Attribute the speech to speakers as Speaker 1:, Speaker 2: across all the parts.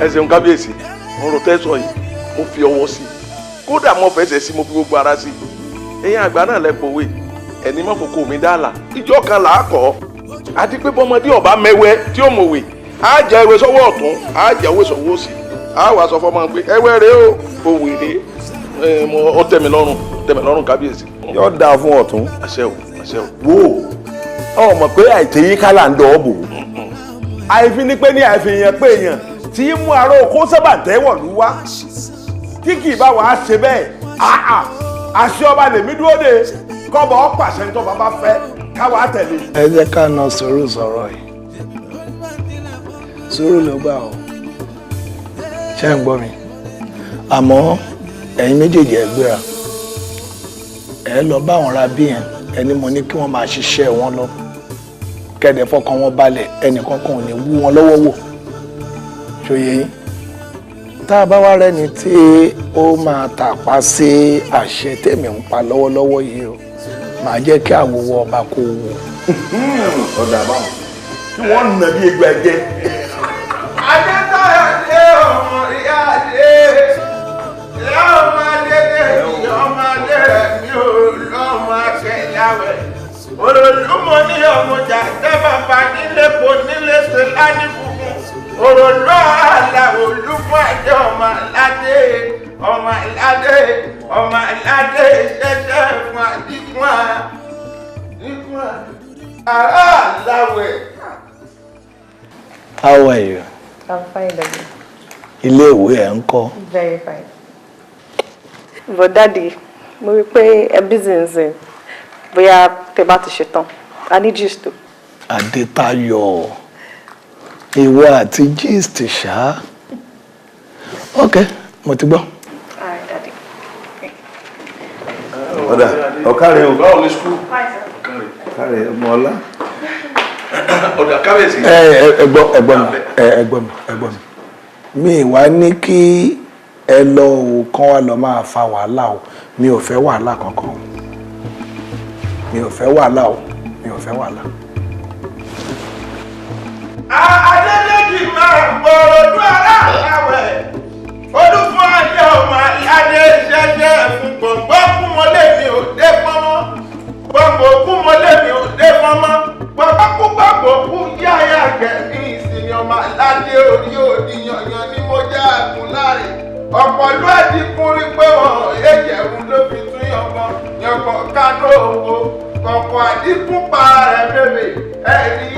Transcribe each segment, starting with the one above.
Speaker 1: Ẹ ṣeun kábíyèsí, ọ̀rọ̀ tẹ́ sọ yìí, mo fi ọwọ́ sí i, kódà mo fẹsẹ̀ sí, mo fi gbogbo ara sí i. Ẹ̀yin àgbà náà lẹ pòwe, ẹni mọ́ fòkó mi dáàlà, ìjọ kan là á kọ́. Àti pé bọ́mọdé ọba mẹ́wẹ́ tí ó mọ̀wé, á jẹ ewé sọ́wọ́ ọ̀tún, á jẹ ewé sọ́wọ́ òsì, á wàá sọ fọmọ pé ẹwẹ́ rèé o, òwe rèé. Ó tẹ́ mi lọ́rùn, tẹ́ mi lọ́rùn kábíyèsí.
Speaker 2: Yóò dáa fún ọ̀tún.
Speaker 1: Àṣẹ o, àṣẹ o.
Speaker 2: Wo ọ mọ̀ pé àìtẹ́yí kálá ń dọ̀ ọ́ bò ó. Àìfi ni pé ní àìfihàn pé èèyàn tí mú aró kó sábà tẹ́wọ̀ ló wá, tí kì í bá wàá ṣe bẹ́ẹ̀, àà àṣẹ ọba lèmi dúró de, kọ́bọ̀ ọ́ pàṣẹ ní tọ́ba bá fẹ́ káwá tẹ̀lé.
Speaker 3: Ẹ jẹ́ ká na sùúrù sọ̀rọ̀ yìí, sùúrù ló gbà ó. Ṣé ń gbọ́ mi? Àmọ́ ẹ̀yin méjèèjì, ẹ gbéra, ẹ lọ bá àwọn ará bí yẹn, ẹni mo ní kí wọ́n máa ṣiṣẹ́ wọn lọ, kẹ́dẹ̀ fọkàn wọn balẹ̀, ẹnìkankan ò ní wú wọn lọ́wọ́ wò. Ṣòye yín? Tá a bá wá rẹ́ni tí ó máa tàpá sí àṣẹ tèmi ń pa lọ́wọ́lọ́wọ́ yìí o, màá jẹ́ kí àwòwọ́ ọba kó wò.
Speaker 2: Ọ̀dà àbáwọn kí wọ́n nà bí egbò ẹ̀jẹ̀.
Speaker 4: Adétayọ̀ dé, ọmọ ìyá dé, ìyá ọmọ adé dé, ìyá ọmọ adé rẹ̀ mi ò lọ́mọ akẹ́láwẹ̀. Òròlùmọ̀ ní ọmọjà tẹ́ bàbá nílé kò nílé ṣe lání funfun. Òròlù àlà olúfún àjẹ ọmọ aládé, ọmọ aládé, ọmọ aládé ṣẹṣẹ fún àdínkù àdínkù ará àláwẹ̀.
Speaker 3: How are you?
Speaker 5: I'm fine, Daddy.
Speaker 3: Ilé ìwé ẹ̀ ń kọ́?
Speaker 5: Very fine. But Daddy, mo rí pé ẹ busy nsìn. Bóyá tẹ́ bá ti ṣetán. I need gist o.
Speaker 3: Adétayọ̀, ìwọ àti gist ṣá. Ok, mo ti gbọ́.
Speaker 5: All right, Daddy.
Speaker 2: Ọ̀dà ọ̀kárẹ̀ o.
Speaker 1: Báwo ni school?
Speaker 5: Fine, sir.
Speaker 2: Ọ̀kárẹ̀ ọmọ ọlá.
Speaker 1: Ọ̀dà kábíyèsí.
Speaker 3: Ẹ gbọ́, ẹ gbọ́ mi, ẹ gbọ́ mi, ẹ gbọ́ mi. Mi wá ní kí ẹ lọ o, kán wá lọ máa fa wàhálà o. Mi ò fẹ́ wàhálà kankan. Mi ò fẹ́ wàhálà o, mi ò fẹ́ wàhálà.
Speaker 4: Adédèjì máa ń bọ̀ ọdún ará àwẹ̀. Olúfún ajé ọmọ aládé ṣẹṣẹ fún gbọ̀ngbọ́n kún mọ́lé mi ò dé pọ́nmọ́. Gbọ̀ngbọ̀n kún mọ́lé mi ò dé pọ́nmọ́. Gbọ̀ngbọ́n kú gbọ̀ngbọ̀n kú yáyà gẹ̀mí ìsinmi ọmọ aládé orí òdi yanyan ní mo já àgùn láre. Ọ̀pọ̀ ló àdínkù rí pé wọn èjẹ̀wù ló fi tún yàngbọ̀n yàngbọ̀n kánú owó. Kọ̀ọ̀kan àdínkù pa rẹ̀ bèbè ẹ̀rí.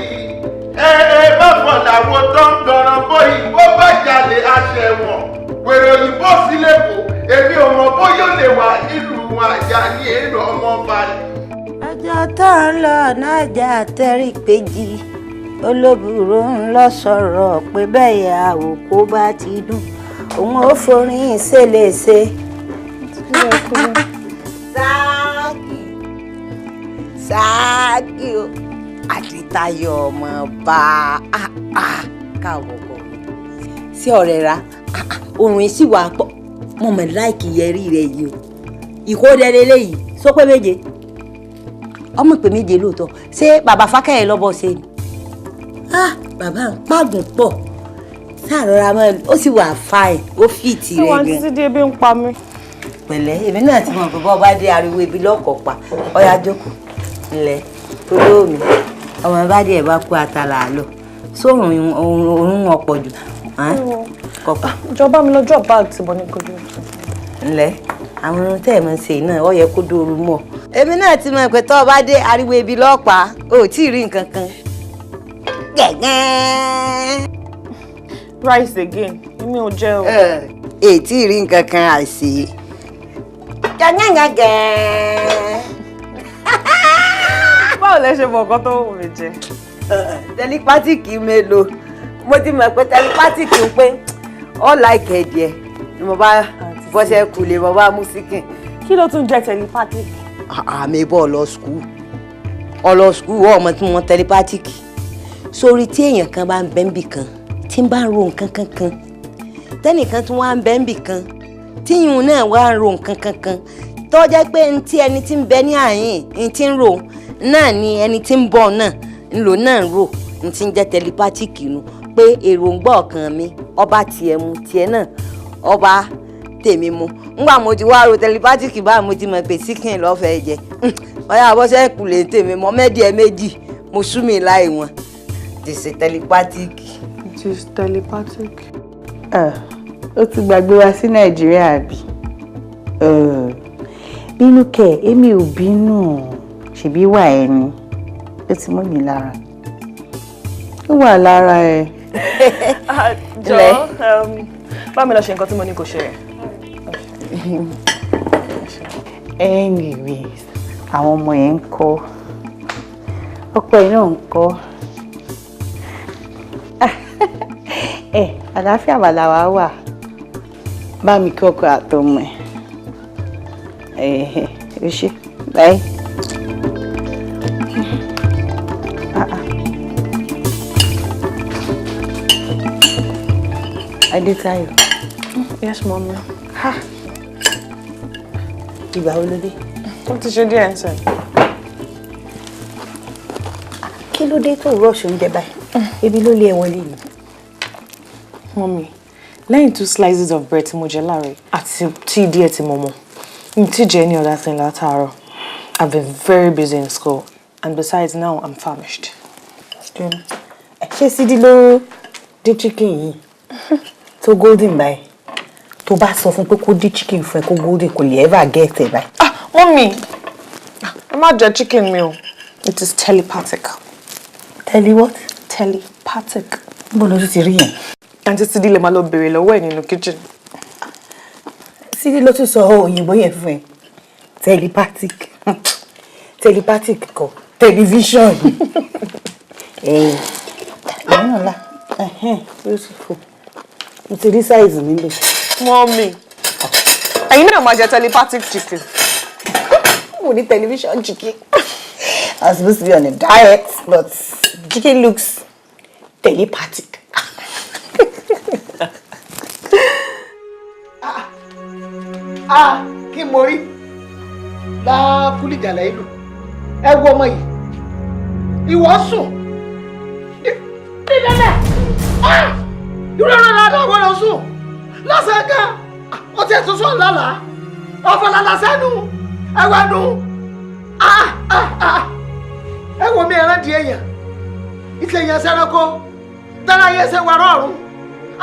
Speaker 4: Ẹ ẹ má fọ̀làwọ̀ tó ń gọ̀ràn bóyí bó bá jalè aṣẹ̀wọ̀n. Wèrè òyìnbó sílẹ̀ kò, èmi ò mọ̀ bóyá ó lè wà nílùú àjà ní èlò ọmọ balẹ̀.
Speaker 6: Ọjọ́ tó ń lọ nájà tẹ́rì péjì olóbùrò ń lọ sọ̀rọ̀ pé bẹ́ẹ̀ àwòkó bá ti dùn òun ó forin ṣẹlẹ̀ṣe. Sáàkì sáàkì o, Adétayọ̀ ọmọ bá a káwọ́ kọ́ mi sí ọ̀rẹ́ ra òrùn sì wà pọ̀. Mo mọ̀ láìkì yẹrí rẹ̀ yìí o, ìkódẹ lélẹ́yìí sópé méje. Ọmọ pé méje lóòótọ́. Ṣé bàbá Fákẹ́yẹ lọ́bọ̀ ṣe ni? Ah, bàbá ń pàgùn pọ̀. Sáàrọ̀ra mọ́ ó sì wà fáìn, ó fìtì rẹ̀
Speaker 5: gan.
Speaker 6: Ṣé
Speaker 5: títí dé ebi ń pa mí?
Speaker 6: Pẹ̀lẹ́, èmi náà ti mọ̀ pé bọ́ bá dé ariwo ebi lọ́kọ̀ pa. Ọya jókòó. Ńlẹ̀, olówó mi. Ọmọ bá dé ẹ̀ bá kú àtàlà àlọ́. Sórùn òórùn ọ̀pọ̀ jù. Kọ̀pà.
Speaker 5: Ìjọba mi lọ drop bag tí mo ní kojú.
Speaker 6: Ńlẹ̀, àwọn ohun tẹ́ ẹ̀ mọ̀ ṣe náà ó yẹ kó dóoru mọ́. Èmi náà ti mọ̀ pé tọ́ ọ bá dé ariwo ebi lọ́pàá, o ò tí ì rí nǹkan kan. Gẹ̀gẹ́.
Speaker 5: Rice again, èmi ò jẹ o.
Speaker 6: Ètí rí nǹkan kan àìsí. Gẹ̀gẹ́gẹ̀gẹ́.
Speaker 5: Báwo lẹ ṣe mọ nǹkan tó wù mí jẹ?
Speaker 6: Tẹlipátìkì mélòó? Mo ti mọ̀ pé tẹlipátìkì ń pé all like ẹ̀dìẹ̀ ni mo bá bọ́sẹ̀ kulè mo bá mú síkìn.
Speaker 5: Kí ló tún jẹ́ tẹlipátìkì?
Speaker 6: Àmì bọ́ ọ̀lọ́ skul. Ọ̀lọ́ skul ọmọ tí wọ́n tẹlipátìkì. Sórí tí èèyàn kan bá ń bẹ́ ń bì kan tí ń bá ń ro nǹkan kankan tẹ́nìkan tí wọ́n á ń bẹ́ ń bì kan tíyùn náà wá ń ro nǹkan kankan tó jẹ́ pé ní tí ẹni tí ń bẹ ní àyìn ní tí ń ro náà ni ẹni tí ń bọ̀ náà ń lò náà ń rò ní tí ń jẹ́ tẹlipátìkì nu pé èròǹgbà ọkàn mi ọba tiẹ̀ mu tiẹ̀ náà ọba tèmi mu ńgbà mo ti wá ro tẹlipátìkì báyìí mo ti mọ̀ pé síkìn lọ́fẹ̀ẹ́ jẹ ọ̀yà àbọ̀ṣẹ́ ìkùlé tèmi mọ́ mẹ́díẹ̀ méjì mo sú mi láì wọn ti ṣe tẹlipátìkì.
Speaker 5: It is telepathic.
Speaker 7: Ó ti gbàgbé wa sí Nàìjíríà àbí? Bínú kẹ̀, èmi ò bínú, ṣèbí wà ẹ ni, ó ti mọ́ mi lára. Ó wà lára ẹ.
Speaker 5: Jọ̀ọ́, bá mi lọ ṣe nǹkan tí mo ní kò ṣe rẹ̀.
Speaker 7: Anyways, àwọn ọmọ yẹn ń kọ́, ọkọ ẹ̀ náà ń kọ́. Ẹ àlàáfíà wà làwa wà, bá mi kí ọkọ àtọmọ ẹ ẹ ẹ ṣe báyìí. Adétayọ̀.
Speaker 5: Yes, mommy.
Speaker 7: Ha! Ìgbà wo ló dé?
Speaker 5: Ó ti ṣe díẹ̀ nsẹ̀.
Speaker 7: Kí ló dé tó rush oúnjẹ báyìí? Ebi ló lé ẹ wọlé ni.
Speaker 5: Mommy, lẹ́yìn 2 slices of bread tí mo jẹ láàárọ̀ àti tea díẹ̀ tí mo mu, mi ti jẹ any other thing látàárọ̀. I've been very busy in school and besides now I'm famished.
Speaker 7: Ṣé Sídí ló dín chicken yìí tó golden báyìí? Tó bá sọ fún pé kó dín chicken fún ẹ kó golden kò lè ever get ẹ báyìí.
Speaker 5: Ah, mommy, ẹ má jẹ chicken mi o. It is telepathic.
Speaker 7: Tele what?
Speaker 5: Telepathic.
Speaker 7: Níbo ló tún ti rí yẹn?
Speaker 5: Àǹtí Sídí lè máa lọ béèrè lọ́wọ́ ẹ̀ nínú kitchen.
Speaker 7: Sídí ló tún sọ òyìnbó yẹn fún ẹ. Telepathic. Telepathic kọ́. Television. Ẹ̀yin náà la. Beautiful. Mo ti rí size mi lò.
Speaker 5: Mommy, ẹ̀yin náà máa jẹ telepathic chicken.
Speaker 7: Mo ní television chicken. I was supposed to be on a diet, but chicken looks telepathic.
Speaker 3: Ah, kí mo rí lákúlì jàlẹ̀ ìlú ẹ wo ọmọ yìí ìwọ sùn nílẹ̀ irú ẹ̀rọ ìlànà àwọn ọ̀rọ̀ sùn lọ́sẹ̀ kan ó ti ẹ̀tún sùn lálàá ọ̀fọ̀làlà sẹ́nu ẹ̀wẹ̀ nu ẹ wo mi ẹ̀rọ di èèyàn ìtì èèyàn sẹ́ranko dára yẹn ṣe wà rọrùn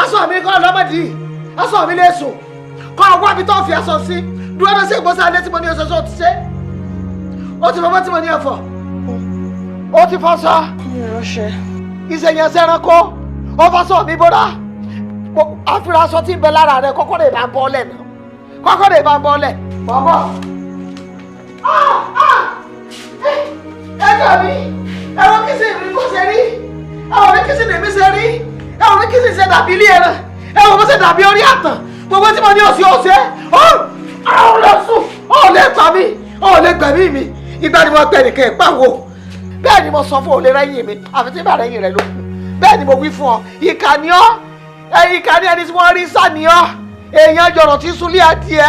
Speaker 3: aṣọ mi kọ́ ọlọ́mọdé aṣọ mi lè sùn kọ́ ọwọ́ mi tó fi aṣọ sí dúró lọ sí ìgbọ́sẹ̀ alẹ́ tí mo ní oṣooṣù ó ti ṣe ó ti fọwọ́ tí mo ní ẹ̀fọ́ ó ti fọṣọ ìṣèyàn sẹ́ranko ó fọṣọ mi bóra àfihàn aṣọ tí ń bẹ lára rẹ kọ́kọ́ lè bá ń bọ́ lẹ̀ náà kọ́kọ́ lè bá ń bọ́ lẹ̀ bọ́bọ́. Ẹ gbà mí ẹ̀rọ kìsì mi kò ṣe rí ẹ̀rọ mi kìsì mi ṣe rí ẹ̀rọ mi kìsì ṣe dàbí ilé ẹran ẹ̀rọ mi ṣe dàbí orí àtàn gbogbo tí mo ní òsì òsì ẹ ọ lọ sùn ọ lè pa mí ọ lè gbẹ̀mí mi ìgbà ni mo pẹ nìkan ẹ̀ pàwọ́ bẹ́ẹ̀ ni mo sọ fún olè rẹ́yìn mi àfi tí bàrẹ̀ yìn rẹ̀ ló kù bẹ́ẹ̀ ni mo wí fún ọ ìkà ni ọ́ ìkà ni ẹni tí wọ́n rí sá ni ọ́ èèyàn jọ̀rọ̀ tí súnlé adìẹ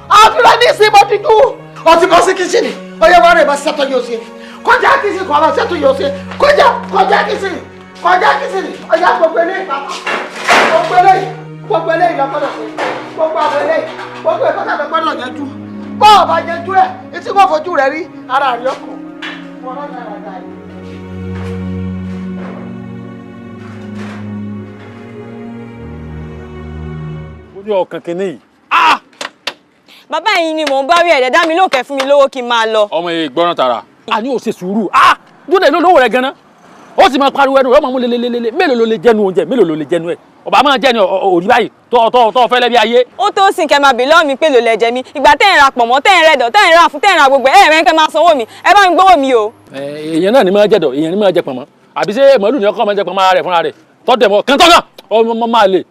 Speaker 3: àfihàn ní ìsìn mọ́tìjú ọtí bọ́ sí kíṣìnì ọyẹ wọn rẹ̀ bá ṣiṣẹ́ tọ́jú òsì
Speaker 8: Kọjá kìsì kọ́ lọ sẹ́tù yóò ṣe. Kọjá kọjá kìsì kọjá kìsì ọjà gbogbo eléyìí pátá. Gbogbo eléyìí gbogbo eléyìí lọ́gbọ́dọ̀ ṣe. Gbogbo àwọn eléyìí gbogbo ìfọ́sà lọ́gbọ́dọ̀ yanjú. Bọ́ọ̀ bá yanjú ẹ̀ etí kò fojú rẹ̀ rí ara rí ọkọ̀.
Speaker 9: Ní ọkàn kìíní yìí.
Speaker 10: Bàbá yìí ni mò ń bá rí ẹ̀dẹ̀ dá mi lóòkè fún mi lówó kí n máa lọ.
Speaker 9: Ọmọ yìí gbọ́ràn tààrà. A ní o ṣe sùúrù. Dúdẹ̀ ló lówó rẹ̀ gan-an. Ó sì máa pariwo ẹnu rẹ̀, ó máa mú lelelele. Mélòó ló lè jẹnu oúnjẹ? Mélòó ló lè jẹnu ẹ̀? Ọba máa jẹ́ ni òrí báyìí tọ́ fẹ́lẹ́ bí ayé.
Speaker 10: Ó tó sìn kẹ́ máa bè lọ́wọ́ mi pé ló lẹ jẹ mi. Ìgbà tẹ́ ẹ̀ ra pọ̀nmọ́, tẹ́ ẹ̀ rẹ̀dọ̀, tẹ́ ẹ̀ ra fún, tẹ́ ẹ̀ ra gbogbo ẹ̀ rẹ̀ kẹ́ máa sanwó mi. Ẹ bá mi gbówó mi o.
Speaker 9: Èèyàn náà ni máa jẹ̀dọ̀, èèyàn ni máa jẹ pọ̀nmọ́. Àbí ṣé màálù ni ọkọ máa jẹ pọ̀nmọ́ ara rẹ̀ fúnra rẹ̀? Tọ́tẹ̀ mọ́ kẹ́ńtọ́kàn ọmọ máa lè.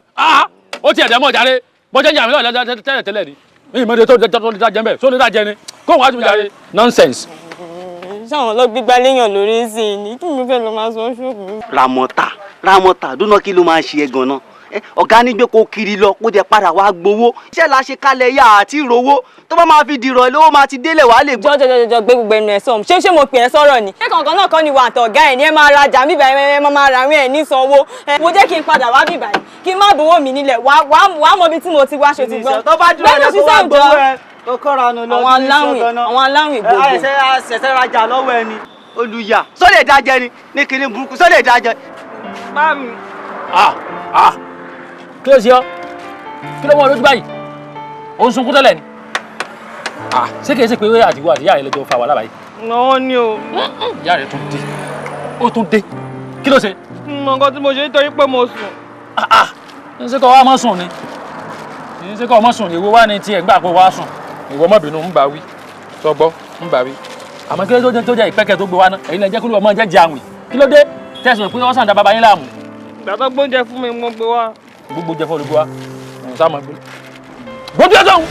Speaker 9: Ó ti ẹ̀dẹ̀ mọ́ jàre. Bọ́jẹ́ ń jà mí lọ́wọ́ tẹ́lẹ̀ tẹ́lẹ̀ ni. Ìmọ̀dé tó lè dá jẹ́ mbẹ́, tó lè dá jẹ ni. Kó wàá tún mi jàre. Nonsense.
Speaker 10: Sáwọn lọ gbígbá léèyàn lórí sí i ní kí mo fẹ́ lọ máa sọ ṣọ́ọ̀bù.
Speaker 11: Ramọta Ramọta dúnà kí ló máa ń ṣe ẹ ganan? Ọ̀gá ní gbé kó kiri lọ kó jẹ padà wá gbowó. Iṣẹ́ la ṣe kalẹ̀ yá àti ìrówó tó bá máa fi dìrọ̀ lówó máa ti délẹ̀ wá lè gbọ́.
Speaker 10: Jọjọjọjọ gbé gbogbo ẹnu ẹ sọ ṣé mo pè ẹ sọ̀rọ̀ ni. Ṣé kankan náà kọ́ ni wà àtọ̀ ọ̀gá ẹ̀ ní ẹ máa rajà mí báyìí ẹ máa ra àwọn ẹ̀ ní sanwó. Mo jẹ́ kí n padà wá bí báyìí kí n má bowó mi nílẹ̀ wá mọ ibi tí mo ti wá ṣe ti gbọ́.
Speaker 11: Tó bá dúró ẹ kó wá gbowó ẹ kó kọ́ra nù lọ.
Speaker 10: Àwọn aláwìn gbogbo.
Speaker 11: Àṣẹṣẹ rajà lọ́wọ́ ẹni olùyà sọ́lẹ̀ dájẹ́ ni ní kinní burúkú sọ́lẹ̀ dájẹ́.
Speaker 10: Bá mi.
Speaker 9: Kí ló ṣe ọ́? Kí ló mú ọ lójú báyìí? Ó ń sunkún tẹ́lẹ̀ ni. Ṣé kìí ṣe pé àtiwọ́ àti ìyá rẹ lọ́jọ́ fa wàhálà báyìí?
Speaker 10: Náà ni o.
Speaker 9: Ìyá rẹ tún dé. Ó tún dé. Kí ló ṣe?
Speaker 10: Mọ nǹkan tí mo ṣe nítorí pé mo sùn.
Speaker 9: Ṣé kọ́ wa má sùn ni? Ṣé kọ́ ọ má sùn ni? Ìwọ wá ní tiẹ̀ gbà pé wàá sùn. Ìwọ má bínú ń bá wí. Sọgbọ́ ń bá wí. Àmọ́ kí ló tó jẹ́ ìpẹ́kẹ̀ tó gbé wá ná? Ẹ̀yin lẹ jẹ́ kó ló máa jẹ́ jẹ àwìn. Kí ló dé? Tẹ̀sán pé wọ́n sàn dá bàbá yín láàmú.
Speaker 10: Ìgbà tó gbóúnjẹ fún mi mo gbé wá.
Speaker 9: Gbogbo jẹ fọlùgbò wa sáà máa gbé gbójú ẹsẹ òun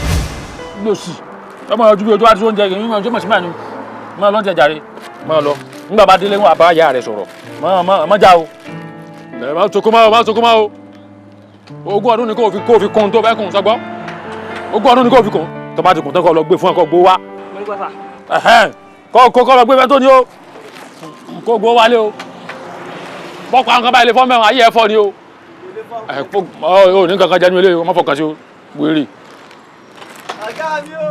Speaker 9: lòsì ọmọ ọdún bíi ojú àti oúnjẹ yìí mímọ ọjọ́ mọ̀sí máa ní máa lọ jẹ jàre máa lọ nígbà bá délé wọn àbá ìyá rẹ sọ̀rọ̀ má já o ẹ má sokó má o má sokó má o ogún ọdún ni kò fi kún tó fẹ́ kún sọgbọ́ ogún ọdún ni kò fi kún tó bá ti kún tó kọ́ lọ gbé fún ẹ kọ́ gbó wá kọ́ lọ gbé fẹ́ tó ní o kó gbó wálé o bọ́pọ̀ àwọn kan báyìí lè fọ́ mẹ́wọ̀n ayé ẹ̀ fọ́ ni o. Ò ní kankan jẹnu eléyìí, wọ́n fọkàn sí wéré.
Speaker 11: Ọ̀gá mi o.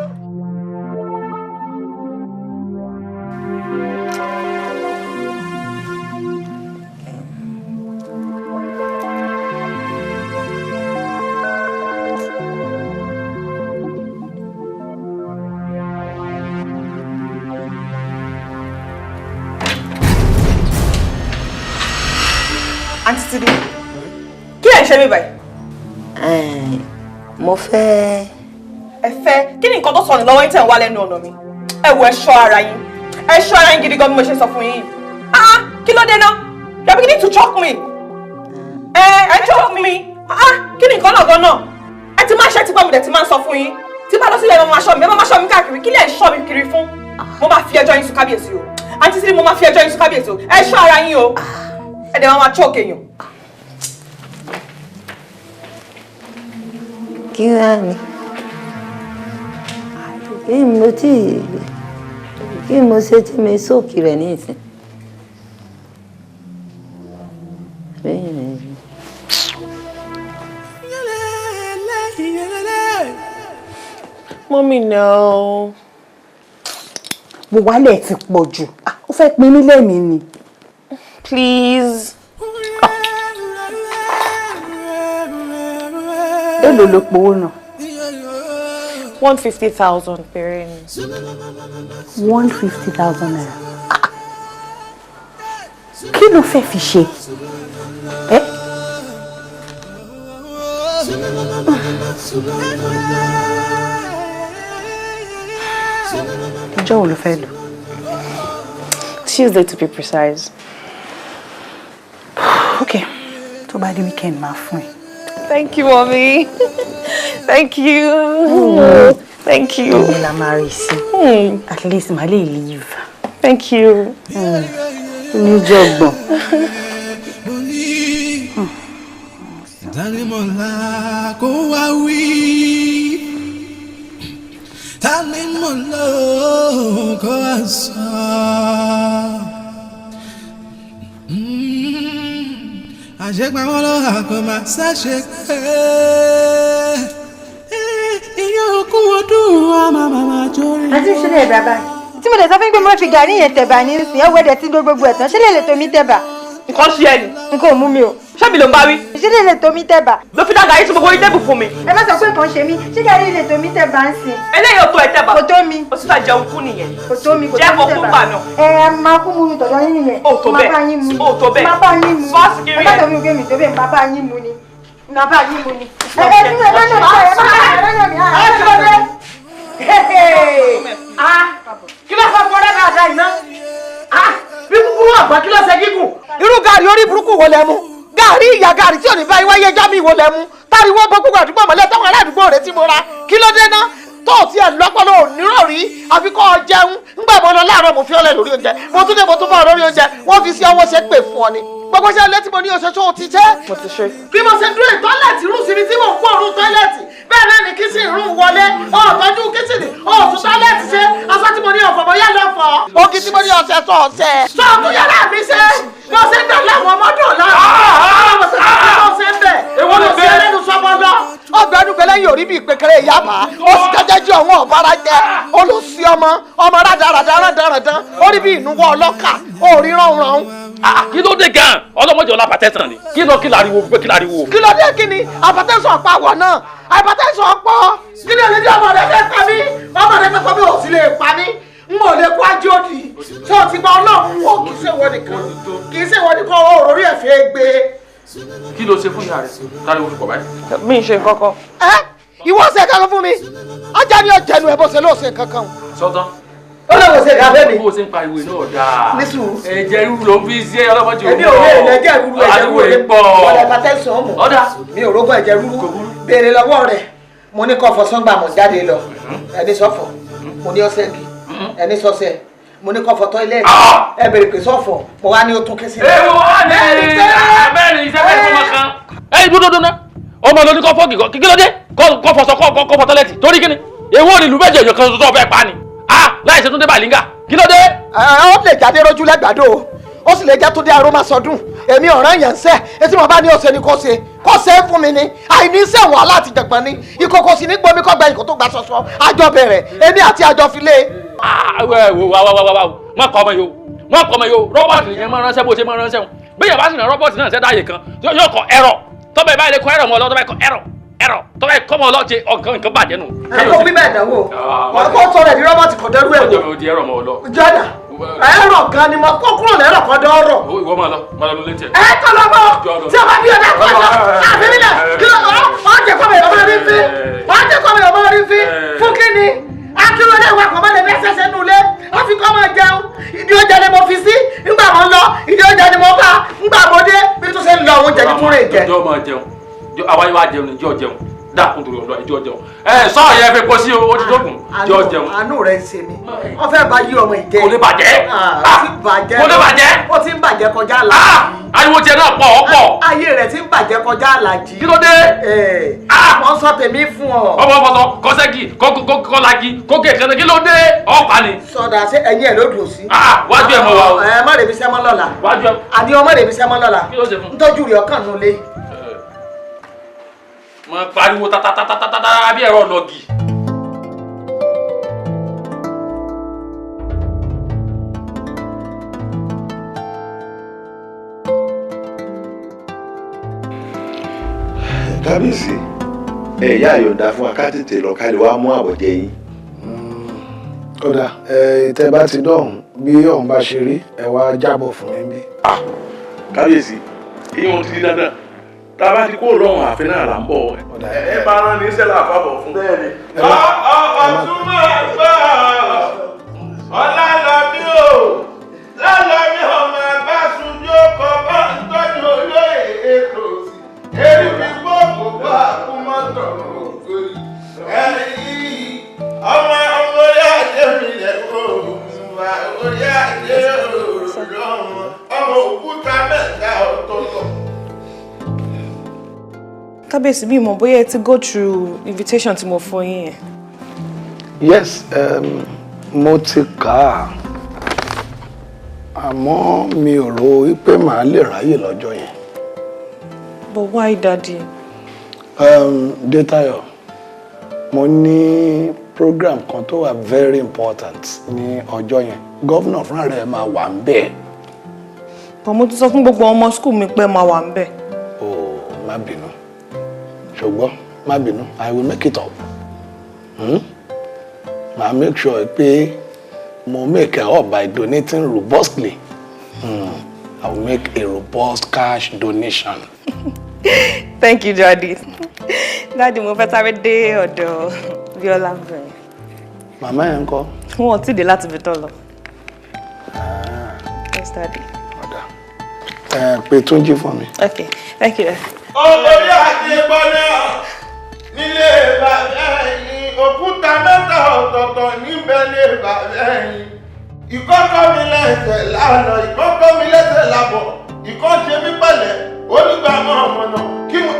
Speaker 5: Aunty Tidi, kí lẹ̀ ń ṣe mí báyìí?
Speaker 6: Mo fẹ́.
Speaker 5: Ẹ fẹ́ kí ni nǹkan tó sọnù lọ́wọ́ yín tẹ̀ ń wá lẹ́nu ọ̀nà mi? Ẹ wo ẹ ṣọ́ ara yín. Ẹ ṣọ́ ara yín gidi gan bí mo ṣe sọ fún yín. Ah, kí ló dé náà? You are beginning to choke me. Ẹ choke me. Ah, kí ni nǹkan náà gan náà? Ẹ ti máa ṣe tipẹ́ mo dẹ̀ ti máa ń sọ fún yín. Tí bá lọ sílẹ̀ ẹ máa ṣọ́ mi, ẹ máa ṣọ́ mi káàkiri. Kí lẹ̀ ń ṣọ́ mi kiri fún? Mo máa fi ẹjọ́ yín sùn kábíyèsí o. Aunty Tidi, mo máa fi ẹjọ́ yín sùn kábíyèsí o. Ẹ ṣọ́ ara yín o. Ẹ dẹ̀ máa choke èèyàn.
Speaker 6: Kí wá ni kí mo tí kí mo ṣe tí mi sóòkì rẹ̀ ní ìsìn.
Speaker 5: Mommy, no.
Speaker 7: Mo wálẹ̀ ti pọ̀ jù. Ó fẹ́ pin mí lẹ́mìí ni.
Speaker 5: Please.
Speaker 7: Èló ló powó náà?
Speaker 5: 150,000 péré ni.
Speaker 7: 150,000 naira. Kí ló fẹ́ fi ṣe? Ẹ́? Ọjọ́ wo ló fẹ́ lò?
Speaker 5: Tuesday to be precise.
Speaker 7: Okay, tó bá dé weekend máa fún ẹ.
Speaker 5: Thank you, mommy. Thank you. Thank you.
Speaker 7: Èmi la máa rí sí. At least màá lè leave.
Speaker 5: Thank you.
Speaker 7: Oníjọ̀gbọ̀n.
Speaker 12: Tanimọ̀lá kó wá wí. Tanimọ̀lá kó wá sọ. Àṣepamọ́ ló hàn kó máa ṣàṣe pé ìyẹn òkú ọdún wa máa máa jórí.
Speaker 13: Àti ìṣẹ̀lẹ̀ bàbá tí mo lè sọ fún yín pé mo fi gàrí yẹn tẹ̀bà ní ìsìn ẹ̀wọ́ ẹ̀dẹ̀ tí gbogbo ẹ̀tàn ṣé lè lè tomi tẹ̀bà.
Speaker 14: Nǹkan ṣe ẹ ni.
Speaker 13: Nǹkan ò mú mi o.
Speaker 14: Ṣé mi ló ń bá wí?
Speaker 13: Ṣé lè lè tomi tẹ̀bà.
Speaker 14: Ló fi dá gàrí tí gbogbo orí tébù fún mi.
Speaker 13: Ẹ má sọ pé nǹkan ṣe mí, ṣé gàrí lè tomi tẹ̀bà ń sìn.
Speaker 14: Eléyìí ò tó ẹ tẹ̀bà.
Speaker 13: Kò tó mi.
Speaker 14: O sì fẹ́ jẹun kú nìyẹn.
Speaker 13: Kò tó mi, kò tó mi
Speaker 14: Jẹ́ kó kú gbà náà.
Speaker 13: Ẹ ẹ máa kú mu tọ̀dọ̀ yín nìyẹn.
Speaker 14: O tó bẹ́ẹ̀.
Speaker 13: Má bá yín mu.
Speaker 14: O tó bẹ́ẹ̀.
Speaker 13: Má bá yín mu.
Speaker 14: Fọ́ọ̀sì kiri
Speaker 13: Ẹ má
Speaker 14: ẹ.
Speaker 13: sọ fún mi pé mi tó bẹ́ẹ̀, má bá yín mu ni. Má bá yín mu ni. Ẹ ẹ tún ẹ lọ́nà mi, ẹ má ẹ lọ́nà mi.
Speaker 8: Ẹ ti lọ dé. Kí ló fẹ́ fọ́nrẹ́ dáadáa iná? Bí kúkúrú àgbà kí ló ṣe gígùn? Irú gàrí orí burúkú wo lẹ mú? Gàrí ìyá gàrí tí ò ní báyìí wáyé ẹjọ́ mi wo lẹ mú? Táriwo bọ́ gbogbo àdúgbò mọ́lẹ̀ táwọn ará àdúgbò rẹ̀ tí mo ra. Kí ló dé ná? Tó o tiẹ̀ lọ́pọ̀lọ́ ònírọ̀ rí àfi kọ́ ọ jẹun. Ńgbà mo lọ láàárọ̀ mo fi ọ́lẹ̀ lórí oúnjẹ. Mo tún dé mo tún bá ọ lórí oúnjẹ. Wọ́n fi sí ọwọ́ ṣe pè fún ọ ni. Gbogbo iṣẹ́ ilé tí mo ní oṣooṣù o ti ṣe.
Speaker 5: Mo ti ṣe.
Speaker 8: Bí mo ṣe dúró ìtọ́lẹ̀tì rún síbi tí mò ń kó òórùn tọ́lẹ̀tì bẹ́ẹ̀ náà ni kíṣìn rún wọlé ọ̀tọ́jú kíṣìnì ọ̀tún tọ́lẹ̀tì ṣe aṣọ tí mo ní ọ̀fọ̀ bóyá lọ fọ̀ ogi tí mo ní ọ̀sẹ̀ sọ ọ̀sẹ̀. Sọ ọ̀tún yàrá mi ṣe bó ṣe ń dàn láwọn ọmọdé ọ̀la bó ṣe ń bẹ̀
Speaker 9: Èwo ló
Speaker 8: bó ṣe
Speaker 9: bẹ́ẹ̀?
Speaker 8: lẹ́nu sọmọ lọ. Ọgbẹ́ ọdún lẹ́yìn orí bíi pékeré ìyá bá ó sì jẹ́jẹ́ jí ọ̀wọ́n ọ̀bára jẹ́ ó lọ sí ọmọ ọmọ rádaràdà rádaràdán ó rí bí ìnuwọ́ ọlọ́kà ó rí ránran.
Speaker 9: Kí ló dé gan? Ọlọ́mọdé ọlá pàtẹ́sán ni. Kí ló kí láriwo pé kí láriwo?
Speaker 8: Kí ló dé kí ni àpàtẹ́sán ọ̀pá àwọ̀ náà àpàtẹ́sán ọ̀pọ̀ kí ni olójú ọmọ rẹ fẹ́ pa mí ọmọ rẹ fẹ́ pa mí ò sì lè pa mí n ò lè kó ajé òdì tó o ti gba Ọlọ́run wò kì í ṣe wọ nìkan kì í ṣe wọ nìkan ó rórí ẹ̀ fẹ́ gbé.
Speaker 9: Kí ló ṣe fún ìyá rẹ̀? Táriwo fi pọ̀ báyìí.
Speaker 5: Mi ì ṣe nǹkan kan.
Speaker 8: Ẹ ìwọ ṣe kankan fún mi ajá ni ọjẹnu ẹ bó ṣe lóò ṣe kankan.
Speaker 9: Sọ́tán.
Speaker 8: Ó lè wò ṣe ìdáfẹ́ mi.
Speaker 9: Bó o ṣe ń pariwo iná ọ̀dà.
Speaker 8: Ní sùúrù.
Speaker 9: Ẹ̀jẹ̀ rúru ló ń fi ṣe ọlọ́mọdé
Speaker 8: Èmi ò lè lẹ́jẹ̀ rúru ẹ̀jẹ̀
Speaker 9: Ariwo
Speaker 8: rúru
Speaker 9: yìí pọ̀.
Speaker 8: Ọ̀dà ìpàtẹ́sán mọ̀.
Speaker 9: Ọ̀dà.
Speaker 8: Mi ò rógún ẹ̀jẹ̀ rúru. Béèrè lọ́wọ́ rẹ̀. Mo ní kọ́ fọṣán gbà mọ̀ jáde lọ. Ẹni sọ́fọ̀. Mo ní ọṣẹ gì. Ẹni sọ́sẹ̀. Mo ní kọ́ fọ tọ́ílẹ̀tì. Ẹ béèrè pé sọ́fọ̀. Mo wá ní ó tún ké sí.
Speaker 9: Ewu wá ní mẹ́rin iṣẹ́ mẹ́rin fọmọ kan. Ẹyin dúró dúró ná. Ọmọ ló ní kọ́ fọ́ọ̀gì kí ló dé? Kọ́ fọṣọ kọ́ fọ tọ́lẹ́tì torí kíni? Èwo ni ìlú méjì èèyàn kan tó fẹ́ pa ni? Láì ṣe Túndé Bàlíngà. Kí ló dé?
Speaker 8: Ẹ ó lè jáde rojú lẹ́gbàdo o. Ó sì lè jẹ́ Túndé Arómasọdún. Èmi ọ̀ràn yẹn ń sẹ́. Etí mo bá ní ọ̀sẹ̀ ni kò ṣe. Kò ṣe é fún mi ni. Àìní sẹ̀wọ̀n aláàtìjẹ̀gbọ́n ni. Ìkòkò sì ní gbomi kọ́gbà ìkó tó gba ṣọṣọ. Àjọ bẹ̀rẹ̀. Èmi àti àjọ fi lé.
Speaker 9: Wá wá wá wá wá má kọ́ ọmọ yìí o má kọ́ ọmọ yìí o rọ́bọ̀tì yẹn máa ránṣẹ́ bó ṣe máa ránṣẹ́ o bẹ́ẹ̀ bá sì rán rọ́bọ̀tì náà ṣẹ́dá àyè kan yóò kọ ẹ̀rọ tọ́bẹ̀ báyìí lè kọ ẹ̀rọ mọ́ ọ lọ tọ́bẹ̀ kọ ẹ̀rọ ẹ̀rọ tọ́bẹ̀ kọ́ mọ́ ọ lọ ṣe ọ̀kan nǹkan bàjẹ́ nù.
Speaker 8: Ẹ kó bí bẹ́ẹ̀ dánwò. Kó sọ̀rọ̀ ẹ̀dí rọ́bọ̀tì kò dẹ́rú ẹ̀ wò.
Speaker 9: Ó di ẹ̀rọ mọ́ ọ lọ.
Speaker 8: Jọ́dá ẹ̀rọ kan ni mo kó kúrò lẹ́rọ̀ kan dọ́rọ̀.
Speaker 9: Ìwọ máa lọ máa lọ lórí tiẹ̀.
Speaker 8: Ẹ kọ́ lọ bọ́ tí a bá bí ọ̀dà kọ́ lọ àfi mi lẹ̀ kí ló ọ̀ jẹ́ kọ́ mi ọmọ rí fi ọ̀ jẹ́ kọ́ mi ọmọ rí fi fún kí ni akérò ìwà kọ̀ máa lè ní ẹsẹ̀ sẹ́nu ilé àfi kọ́ máa jẹun ìdí oúnjẹ ni mo fi sí ńgbà mo lọ ìdí oúnjẹ ni mo bá ńgbà mo dé bí tó ṣe ń lọ oúnjẹ ní túnrẹ̀ jẹ.
Speaker 9: Ìjọ máa jẹun àwa yóò wá jẹun ní ìjọ jẹun dákun torí ọlọ ìjọ jẹun ẹ sọ yẹn fi pọ sí o ó ti dógùn ìjọ jẹun.
Speaker 8: Àánú rẹ ń ṣe mí wọn fẹ́ bá yí ọmọ ìjẹ.
Speaker 9: Kò lè bàjẹ́.
Speaker 8: Ó ti bàjẹ́.
Speaker 9: Kò lè bàjẹ́.
Speaker 8: Ó ti ń bàjẹ́ kọjá àlàjì.
Speaker 9: Ariwo tiẹ̀ náà pọ̀ ọ́ pọ̀.
Speaker 8: Ayé rẹ̀ ti ń bàjẹ́ kọjá àlàjì.
Speaker 9: Kí ló dé?
Speaker 8: Wọ́n sọ tèmi fún ọ.
Speaker 9: Ọmọ fọsọ kọsẹ́gì kọ́lági kókè kẹ́nẹ́ kí ló dé? Ọ̀pá ni.
Speaker 8: Sọdà ṣé ẹ̀yin ẹ̀ ló dùn sí.
Speaker 9: Wájú ẹ̀ mọ̀ wá o.
Speaker 8: Ẹ má rèébi sẹ́mọ́ lọ́la.
Speaker 9: Wájú ẹ̀.
Speaker 8: Àní ọmọ rèébi sẹ́mọ́ lọ́la.
Speaker 9: Kí ló ṣe fún?
Speaker 8: Ntọ́jú rẹ̀ ọkàn nulẹ̀.
Speaker 9: Mo pariwo tatatatata bí ẹ̀rọ lọ́gì.
Speaker 2: Kábíyèsí ẹ yá àyọ̀ǹda fún wa ká tètè lọ ká lè wá mú àbọ̀jẹ yín.
Speaker 3: Kódà ẹ tẹ́ bá ti dọ̀hún bí ọ̀hún bá ṣe rí ẹ wá jábọ̀ fún mi bí.
Speaker 1: Kábíyèsí ìyẹn ti di dandan tá a bá ti kó lọ́hùn ààfin náà là ń bọ̀. Ẹ bá rán ní sẹ́lá àfàbọ̀ fún.
Speaker 2: Bẹ́ẹ̀ni.
Speaker 4: Ọ̀tún máa gbọ́ ọ̀làlọ́mí o lálọ́mí ọmọ abáṣujú kọ bá ń tọ́jú olóyè ètò sí eré gbogbo bá kú mọ́tò ògòrì ẹ̀yìn ọmọ ọmọ orí ajé mi lẹ̀ wò orí ajé òòlù ọmọ òkúta mẹ́ta ọ̀tọ̀ọ̀tọ̀.
Speaker 5: Kábíyèsí mi mọ̀ bóyá ẹ ti go through invitation tí mo fún yín yẹn.
Speaker 3: Yes, mo ti kà á àmọ́ mi ò rò wípé màá lè ráyè lọ́jọ́ yẹn.
Speaker 5: But why, Daddy?
Speaker 3: Detayo, mo ní program kan tó wà very important ní ọjọ́ yẹn. Governor fúnra rẹ̀ máa wà ń bẹ̀.
Speaker 5: But mo ti sọ fún gbogbo ọmọ school mi pé máa wà ń bẹ̀.
Speaker 3: Oh, má bínú. Ṣùgbọ́n má bínú, I will make it up. Màá make sure pé mo make it up by donating robustly. I will make a robust cash donation.
Speaker 5: Thank you, Daddy. Daddy, mo fẹ́ sáré dé ọ̀dọ̀ Bíọ́lá bẹ̀rẹ̀.
Speaker 3: Màmá yẹn ńkọ́?
Speaker 5: Wọn ò tí ì dé láti ibi tó lọ. Yes, Daddy.
Speaker 3: Ẹ pé Túnjí fún mi.
Speaker 5: Okay, thank you.
Speaker 4: Olórí àti gbọ́dọ̀ nílé bàbá ẹ̀yìn òkúta mẹ́ta ọ̀tọ̀ọ̀tọ̀ níbẹ̀ lé bàbá ẹ̀yìn. Ìkọ́kọ́ mi lẹ́sẹ̀ lánàá, ìkọ́kọ́ mi lẹ́sẹ̀ lábọ̀, ìkọ́ ṣe mí pẹ̀lẹ́, onígbà mọ́ ọmọ náà kí wọ́n.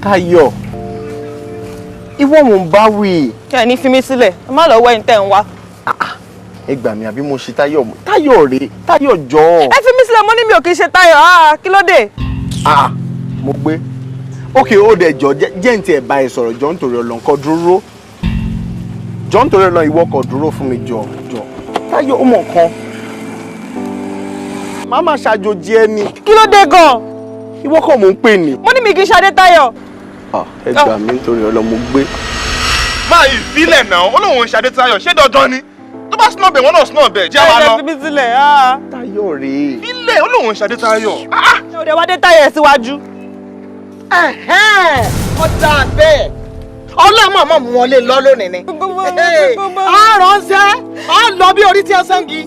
Speaker 15: Táyọ̀, ìwọ mò ń bá wí.
Speaker 10: Kí ẹ ní fi mí sílẹ̀, ẹ má lọ wẹ́ ní tẹ̀ ń wá.
Speaker 15: Ẹ gbà mí àbí mo ṣe Táyọ̀? Táyọ̀ rèé, Táyọ̀ jọ̀ọ́.
Speaker 10: Ẹ fi mí sílẹ̀, mo ní mi ò kì í ṣe Táyọ̀, kí ló dé?
Speaker 15: Mo gbé. Ok, ó dẹ̀ jọ jẹ́ ní tiẹ̀ bá ẹ sọ̀rọ̀ jọ nítorí Ọlọ́run kó dúró. Jọ nítorí Ọlọ́run ìwọ kó dúró fún mi jọ jọ. Táyọ̀ ó mọ̀ kan. Má má ṣàjòjì ẹni.
Speaker 10: Kí ló dé gan-an?
Speaker 15: Ìwọ kọ́ mò ń pè ní.
Speaker 10: Mo ní mi kì í ṣe Adétáyọ̀.
Speaker 15: Ẹ gbà mí nítorí Ọlọ́run mo gbé.
Speaker 4: Máa ìfilẹ̀ náà, ó lóun ń ṣe Adétáyọ̀, ṣé dandan ni? Tó bá snob ẹ̀, wọ́n náà snob ẹ̀, jẹ́ àwa lọ.
Speaker 10: Ẹ fi mí sílẹ̀.
Speaker 15: Táyọ̀ rèé.
Speaker 4: Ilé ó lóun ń ṣe Adétáyọ̀.
Speaker 10: Ṣé o dẹ̀ wá Adétáyọ̀ ẹ̀ síwájú?
Speaker 8: Ọ̀dà bẹ́ẹ̀ ọlọ́mọ mọ̀ mú wọn lé lọ lónìí ni. Àránṣẹ́ ọ lọ bí orí tí ẹ sẹ́ńgì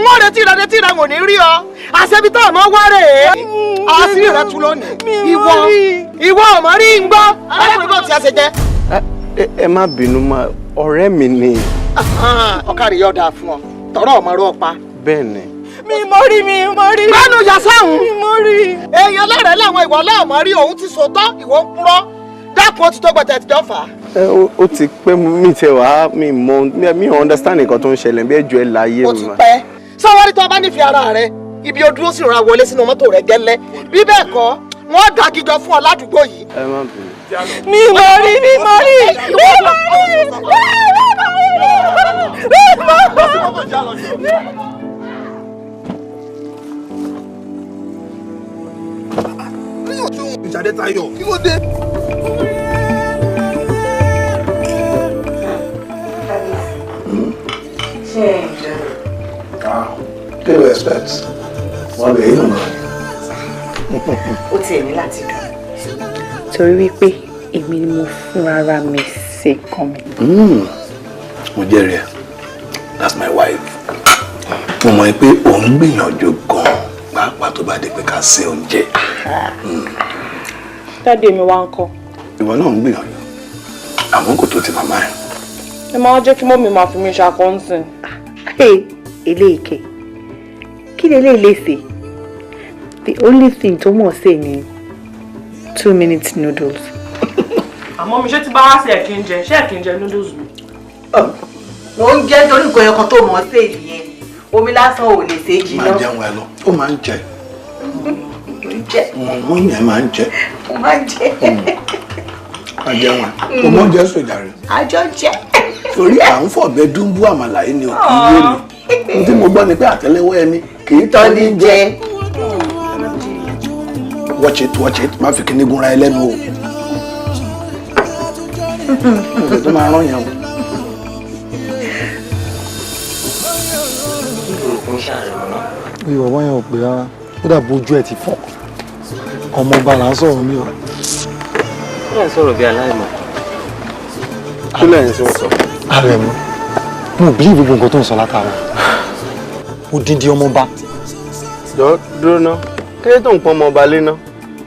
Speaker 8: wọ́n retí rẹ retí rẹ wò ní rí ọ àṣẹbí tó ọmọ wá rè é àṣírí rẹ tú lónìí ìwọ ìwọ ọmọ rí ń gbọ́ arákùnrin bá ti ṣe jẹ.
Speaker 15: Ẹ má bínú ma, ọ̀rẹ́ mi ni.
Speaker 8: Ọkàrí yóò dáa fún ọ tọrọ ọmọ rẹ ọpa.
Speaker 15: Bẹ́ẹ̀ ni.
Speaker 10: Mi mọ rí, mi mọ rí.
Speaker 8: Gbẹ́nu yàsáhùn.
Speaker 10: Mi mọ rí.
Speaker 8: Èèyàn lẹ́rẹ̀ẹ́ làwọn ìwọ láàmọ́ rí òun ti sòótọ́ ìwọ ń purọ́ dákun ó ti tó gbọ̀tẹ̀ ẹ̀tìjọ́ fà á.
Speaker 15: Ó ti pẹ́ mi tẹ wá mi mọ mi ò understand nǹkan tó ń ṣẹlẹ̀ bí ẹjọ́ ẹ láyé mi.
Speaker 8: Ó ti pẹ́ sọ́wọ́rí tó o bá nífẹ̀ẹ́ ara rẹ ibi o dúró sí ìrora wọlé sínú mọ́tò rẹ gẹ́lẹ́ bí bẹ́ẹ̀ kọ́ wọ́n dàgíjọ fún ọ ládùúgbò yìí.
Speaker 15: Ẹ má bínú.
Speaker 10: Mi mọ rí, mi mọ rí, mi mọ rí, mi mọ rí.
Speaker 4: Adétáyọ̀, kí ló dé?
Speaker 3: Kí ló expect? Wọ́n lè yín nù.
Speaker 7: Ó tiẹ̀ ní láti dùn. Torí wípé èmi ni mo fúnra mi ṣe kan mi.
Speaker 3: Mo jẹ́rìí ẹ̀, that's my wife. Mo mọ̀ pé òun gbìyànjú gan-an pàápàá tó bá dé pé ká ṣe oúnjẹ.
Speaker 5: Daddy mi wá ń kọ́.
Speaker 3: Ìwọ náà ń gbìyànjú, àmọ́ kò tó ti màmá ẹ̀.
Speaker 5: Ẹ máa jẹ́ kí mọ́mí máa fi mí ṣàkóńsìn.
Speaker 7: Eléyìí kẹ̀, kí ni eléyìí lè ṣe? The only thing tó mọ̀ ṣe ni 2 minute noodles.
Speaker 5: Àmọ́ mi ṣé ti bá wá sí ẹ̀ kí n jẹ, ṣé ẹ̀ kí n jẹ noodles mi?
Speaker 7: Mo ń jẹ́ torí nǹkan ẹyọkan tó mọ̀ ṣe nìyẹn. Omi lásán ò lè ṣe jiná.
Speaker 3: Máa jẹun ẹ lọ, ó máa ń jẹ. Mọ́mí ẹ máa ń jẹ.
Speaker 7: Mo máa ń jẹ.
Speaker 3: Máa jẹun ẹ. Mo mọ̀ jẹ́ sójà rẹ̀.
Speaker 7: Àjọ jẹ.
Speaker 3: Torí à ń fọ̀bẹ dúnbú àmàlà yìí ni ò kì í yé mi. Ohun tí mo gbọ́ ni pé àtẹ́lẹwọ́ ẹni kì í tọ́ ní jẹ. Watch it, watch it, má fi kíní gúnra ẹ lẹ́nu o. Mo tó máa rán yẹn o.
Speaker 16: Ìwọ wọ́n yẹn ò pè rárá, ó dàbí ojú ẹ̀ ti fọ́. Ọmọ ọba là ń sọ̀rọ̀ mi o.
Speaker 11: Ó lè sọ̀rọ̀ bí aláìmọ̀.
Speaker 15: Kí lẹ́yìn tí wọ́n sọ?
Speaker 16: Àrẹ̀mú, mo bí gbogbo nǹkan tó ń sọ látara. Odindi ọmọ ọba.
Speaker 15: Jọ dúró ná, kí ló tó ń pọn ọmọ ọba lé ná?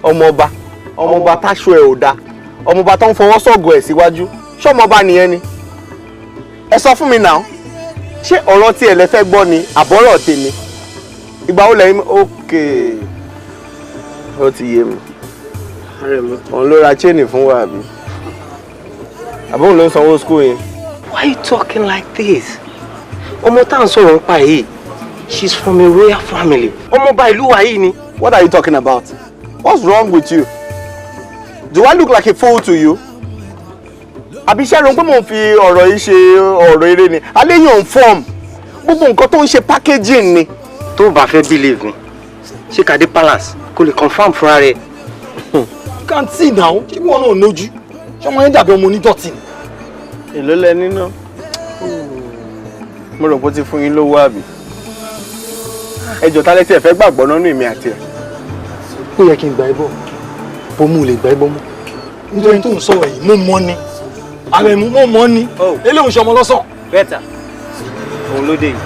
Speaker 15: Ọmọ ọba, ọmọ ọba táṣọ ẹ̀ ò da, ọmọ ọba tó ń fọwọ́ sọ̀gọ̀ ẹ̀ síwájú, ṣé ọmọ ọba nìyẹn ni? Ẹ sọ fún mi náà, ṣé ọ̀rọ̀ tí ẹ lẹ fẹ́ gbọ́ ni àbọ̀rọ̀ tèmi? Ìgbà wo lẹ́yìn? Okay, ó ti yé mi. Òun ló ra chain fún wa àbí? Àbí òun ló ń sanwó school yẹn?
Speaker 7: Why are you talking like this?
Speaker 11: Ọmọ tá à ń sọ̀rọ̀ nípa yìí, she's from a royal family. Ọmọọba ìlú wa yìí ni.
Speaker 15: What are you talking about? What's wrong with you? Do I look like a fool to you? Àbí ṣé ẹ rò pé mò ń fi ọ̀rọ̀ yìí ṣe ọ̀rọ̀ eré ni? Alẹ́ yìí ò ń form. Gbogbo nǹkan tó ń ṣe packaging ni.
Speaker 11: Tó o bá fẹ́ believe mi, ṣé ká dé palace kó lè confirm fúnra rẹ̀?
Speaker 16: You can see now, ṣé wọn náà lójú? Ṣé ọmọ yẹn dàbí ọmọ onídọ̀tí ni?
Speaker 15: Èló lẹ nínú? Mo rò pé ó ti fún yín lówó, àbí? Ẹ jọ̀ọ́, ta lẹ́tí ẹ̀ fẹ́ gbàgbọ́ nínú èmi àti ẹ̀?
Speaker 16: Ó yẹ kí n gbà ẹ́ bọ̀, bọ́ mo lè gbà ẹ́ bọ́ mọ́. Nítorí tó ń sọ̀rọ̀ yìí, mo mọ̀ ni. Àrẹ̀mú, mo mọ̀ ni. Eléyìí ń ṣe ọmọ lọ́sàn.
Speaker 11: Better. Òun ló dé yìí.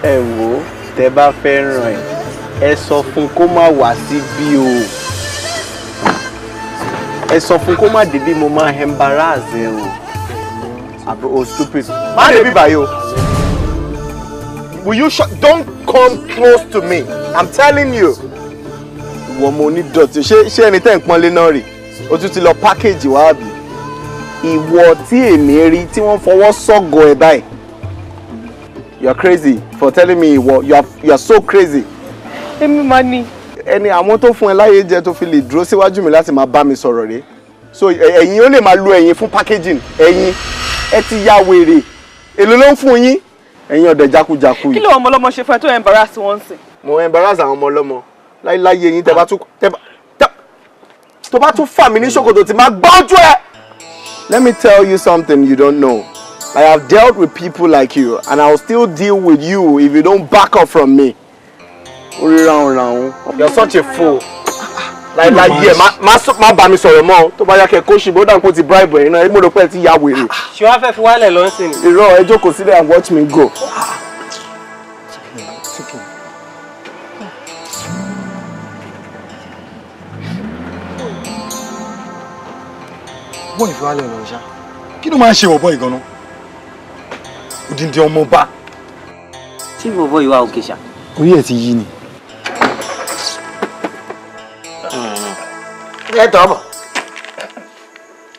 Speaker 15: Ẹ wò ó, tẹ bá fẹ́ ràn ẹ́, ẹ sọ fún kó má wá síbí o. Ẹ sọ fún kó má débí, mo máa embarrass ẹ o. Àbí o stupid? Má débí báyìí o. Will you shut? Don't come close to me. I'm telling you. Ìwọ ọmọ onídọ̀tí, ṣé ẹni tẹ́ ń pọ́nlé náà rè? O tún ti lọ package wá, àbí? Ìwọ tí èmi rí tí wọ́n fọwọ́ sọ́gọ̀ ẹ̀ báyìí. You are crazy for telling me ìwọ. You are so crazy.
Speaker 14: Èmi máa ní.
Speaker 15: Ẹni àwọn tó fún ẹ láyé jẹ tó fi lè dúró síwájú mi láti máa bá mi sọ̀rọ̀ rèé. So ẹ̀yin ó lè máa lo ẹ̀yin fún packaging. Ẹ̀yin ẹ ti ya wèrè. Èló ló ń fún yín? Ẹ̀yin ọ̀dẹ̀ jákujàku
Speaker 14: Kí
Speaker 15: yìí.
Speaker 14: ló ọmọ ọlọ́mọ ṣe fún ẹ tó embarrass wọn sí?
Speaker 15: Mo embarrass àwọn ọmọ ọlọ́mọ láíláyé yín. Tẹ bá tún tẹ bá tó bá tún fà mí ní ṣòkòtò tí máa gbọ́ ojú ẹ. Let me tell you something you don't know. I have dealt with people like you and I will still deal with you if you don't back up from me. Orí ráhùn ráhùn. You're such a fool. Láíláyé ẹ má bá mi sọ̀rọ̀ mọ́ o. Tó bá yá kẹ́ kó ṣìbó dàn kó ti bribe ẹ̀yin náà, ẹ mọ̀ pé ẹ ti ya wèrè.
Speaker 11: Ṣé wàá fẹ́ fi wálẹ̀ lọ́sìn ni?
Speaker 15: Irọ́, ẹ jókòó sílẹ̀ and watch me go.
Speaker 16: Chicken. Wọ́n ìfẹ́ wálẹ̀ lọ ṣá. Kí ló máa ń ṣe ọ̀bọ ìgànnà? Odindi ọmọ ọba.
Speaker 11: Tí bọ̀bọ̀ ìwà òkè ṣá.
Speaker 16: Orí ẹ̀ ti yí ni.
Speaker 8: Ẹ tọ́ bọ̀.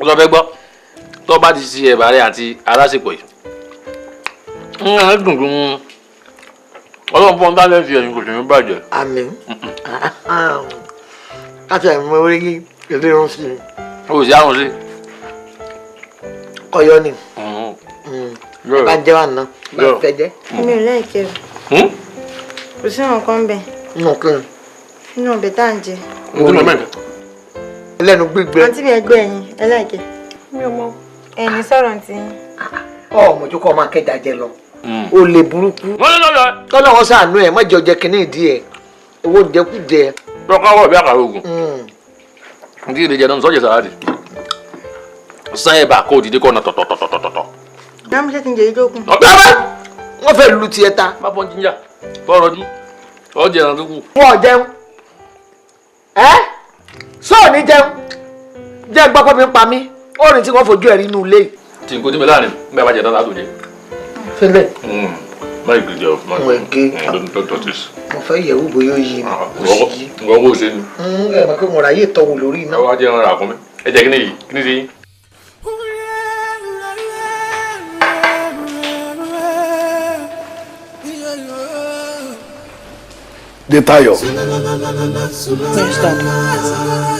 Speaker 9: Ó sọ fẹ́ gbọ́, tó bá ti ṣe ẹ̀bà rẹ àti alásèpọ̀ yìí, ń dùn dùn. Ọlọ́run fún ọ́n fi ẹ̀yìn kò sì ní bàjẹ́.
Speaker 8: Àmín. Káṣí ẹ̀ mọ orí ilé irun sí i.
Speaker 9: Ó sì àrùn sí.
Speaker 8: Kọyọ ni. Ẹ bá ń jẹ́ wà ná bá ń fẹ́ jẹ́.
Speaker 13: Mi ò like ẹ̀. Kò sí nǹkan bẹ́ẹ̀
Speaker 8: Nínú kí ni?
Speaker 13: Nínú ọbẹ̀ tá à ń jẹ.
Speaker 8: Ẹlẹ́nu gbígbẹ.
Speaker 13: Àǹtí mi, ẹgbẹ́ ẹ̀yin ẹ like ẹ̀? Mi ò mọ. Ẹ̀yin sọ̀rọ̀ àǹtí yín.
Speaker 8: Ọ mọ̀jú kọ́ máa kẹjà jẹ lọ. O lè burúkú. Kọ́lọ́wọ́ sànú ẹ̀ mọ́jọ jẹ kínní ìdí ẹ̀. Owó jẹkújẹ.
Speaker 9: Tọ́ka wọ̀ bí àkàrà ogun. Ndí ìdíje náà sọ́jà sàláàdì. Sàn ẹ̀bà kó dìde kọ́ ọ̀nà tọ̀tọ̀tọ̀tọ̀tọ̀.
Speaker 13: Náà mo ṣe ti ń jẹ ìjókòó.
Speaker 8: Wọ́n fẹ́ lu tiẹ̀ ta.
Speaker 9: Má bọ́ jíjà tọrọ jú ọjọ́ ìran tó kù.
Speaker 8: Wọ́n jẹun. Ẹ́ sọ́ọ̀ ní jẹun. Jẹ́ gbọ́ pé mi ń pa mí. Ó rìn tí wọ́n fojú ẹ̀ rí inú ilé yìí.
Speaker 9: Tí n kò tí mi láàrin nígbà bá jẹ tán látò jẹ.
Speaker 8: Sílẹ̀.
Speaker 9: Má ì gbèjẹ o.
Speaker 8: Mo gé.
Speaker 9: Don't touch this.
Speaker 8: Mo fẹ́ yẹ̀wò bóyá ó yí ni. Kò sì yí.
Speaker 9: Nǹkan kó o ṣe ni.
Speaker 8: Ẹ mọ̀ pé mo ráyè tọ́wò lórí iná.
Speaker 9: Ẹ wá jẹ́ ẹran rà fún mi. Ẹ jẹ́ kí ni yìí, kí ni ṣe yín?
Speaker 3: Detayo.
Speaker 5: Yes, Dad.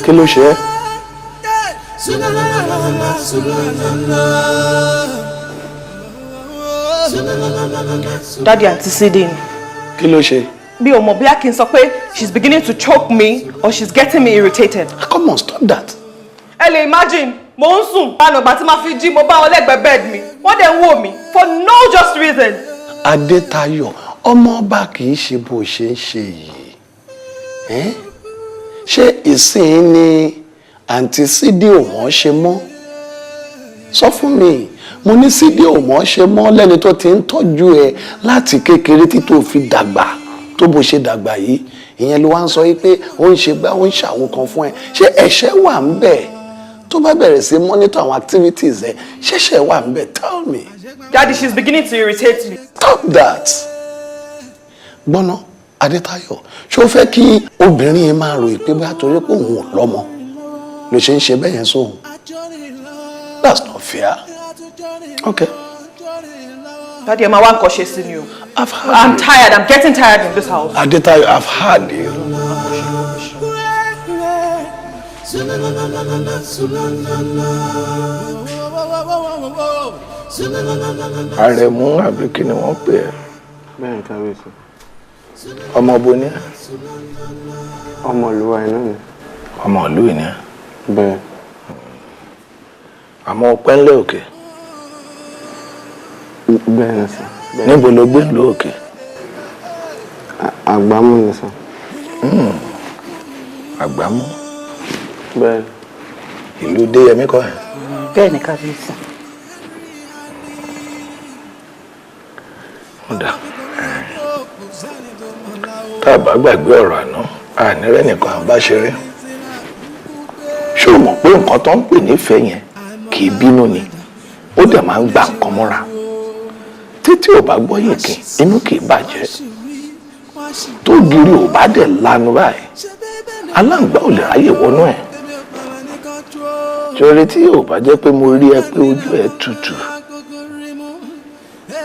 Speaker 3: Kí ló ṣe é?
Speaker 14: Daddy, àǹtí Sídì ni.
Speaker 3: Kí ló ṣe?
Speaker 14: Bí o mọ̀ bóyá kí n sọ pé she's beginning to choke me or she's getting me irritated.
Speaker 3: Come on, stop that.
Speaker 14: Ẹ lè imagine, mo ń sùn lánàá, ìgbà tí máa fi jí, mo bá wọn lẹ́gbẹ̀ẹ́ bed mi, wọ́n dẹ̀ ń wò mí for no just reason.
Speaker 3: Adétayọ̀, ọmọ ọba kì í ṣe bó ṣe ń ṣe yìí. Ẹ́n? Ṣé ìsìn ni àǹtí Sídì ò mọ̀ ṣe mọ́? Sọ fún mi. Mo ní Sídì ò mọ̀ ṣe mọ́, lẹ́ni tó ti ń tọ́jú ẹ láti kékeré tí tó fi dàgbà tó bó ṣe dàgbà yìí. Ìyẹn ló wá ń sọ yìí pé ó ń ṣe gbá, ó ń ṣàwo kan fún ẹ. Ṣé ẹ̀ṣẹ̀ wà ń bẹ̀ tó bá bẹ̀rẹ̀ sí monitor àwọn activities ẹ? Ṣẹ̀ṣẹ̀ wà ń bẹ̀? Tell me.
Speaker 14: Daddy, she's beginning to irritate me.
Speaker 3: Stop that. Gbọ́nà, Adétayọ̀, ṣé o fẹ́ kí obìnrin yẹn máa rò pé bá torí pé òun ò lọ́mọ ló ṣe ń ṣe bẹ́ẹ̀ yẹn sóhun? That's not fair. Okay.
Speaker 14: Daddy, ẹ máa wá nǹkan ṣe sí ni o. I'm tired. I'm getting tired in this house.
Speaker 3: Adétayọ̀, I've had you. Àrẹ̀mú àbí kí ni wọ́n pè ẹ́?
Speaker 15: Bẹ́ẹ̀ ni kábíyèsí.
Speaker 3: Ọmọ bo ni ẹ́?
Speaker 15: Ọmọ ìlú wa iná ni.
Speaker 3: Ọmọ ìlú yìí ni ẹ́?
Speaker 15: Bẹ́ẹ̀.
Speaker 3: Àmọ́ o pẹ́ ńlẹ̀ òkè.
Speaker 15: Bẹ́ẹ̀ ni sà.
Speaker 3: Níbo lo gbé ìlú òkè?
Speaker 15: Àgbámú ni sà.
Speaker 3: Àgbámú?
Speaker 15: Bẹ́ẹ̀.
Speaker 3: Ìlú Déyẹmí kọ́ ẹ̀?
Speaker 7: Bẹ́ẹ̀ ni kábíyèsí.
Speaker 3: Ó dà. Tá a bá gbàgbé ọ̀rọ̀ àná, ànírẹ́ nìkan à ń bá ṣeré. Ṣé o mọ̀ pé nǹkan tó ń pè nífẹ̀ẹ́ yẹn kì í bínú ni? Ó dẹ̀ máa ń gba nǹkan mọ́ra. Títí ò bá gbọ́ yìnkìn, inú kì í bàjẹ́. Tó gírí ò bá dẹ̀ lanu báyìí, aláǹgbá ò lè ráyè wọnú ẹ̀. Ṣorí tí ò bá jẹ́ pé mo rí ẹ pé ojú ẹ tutù,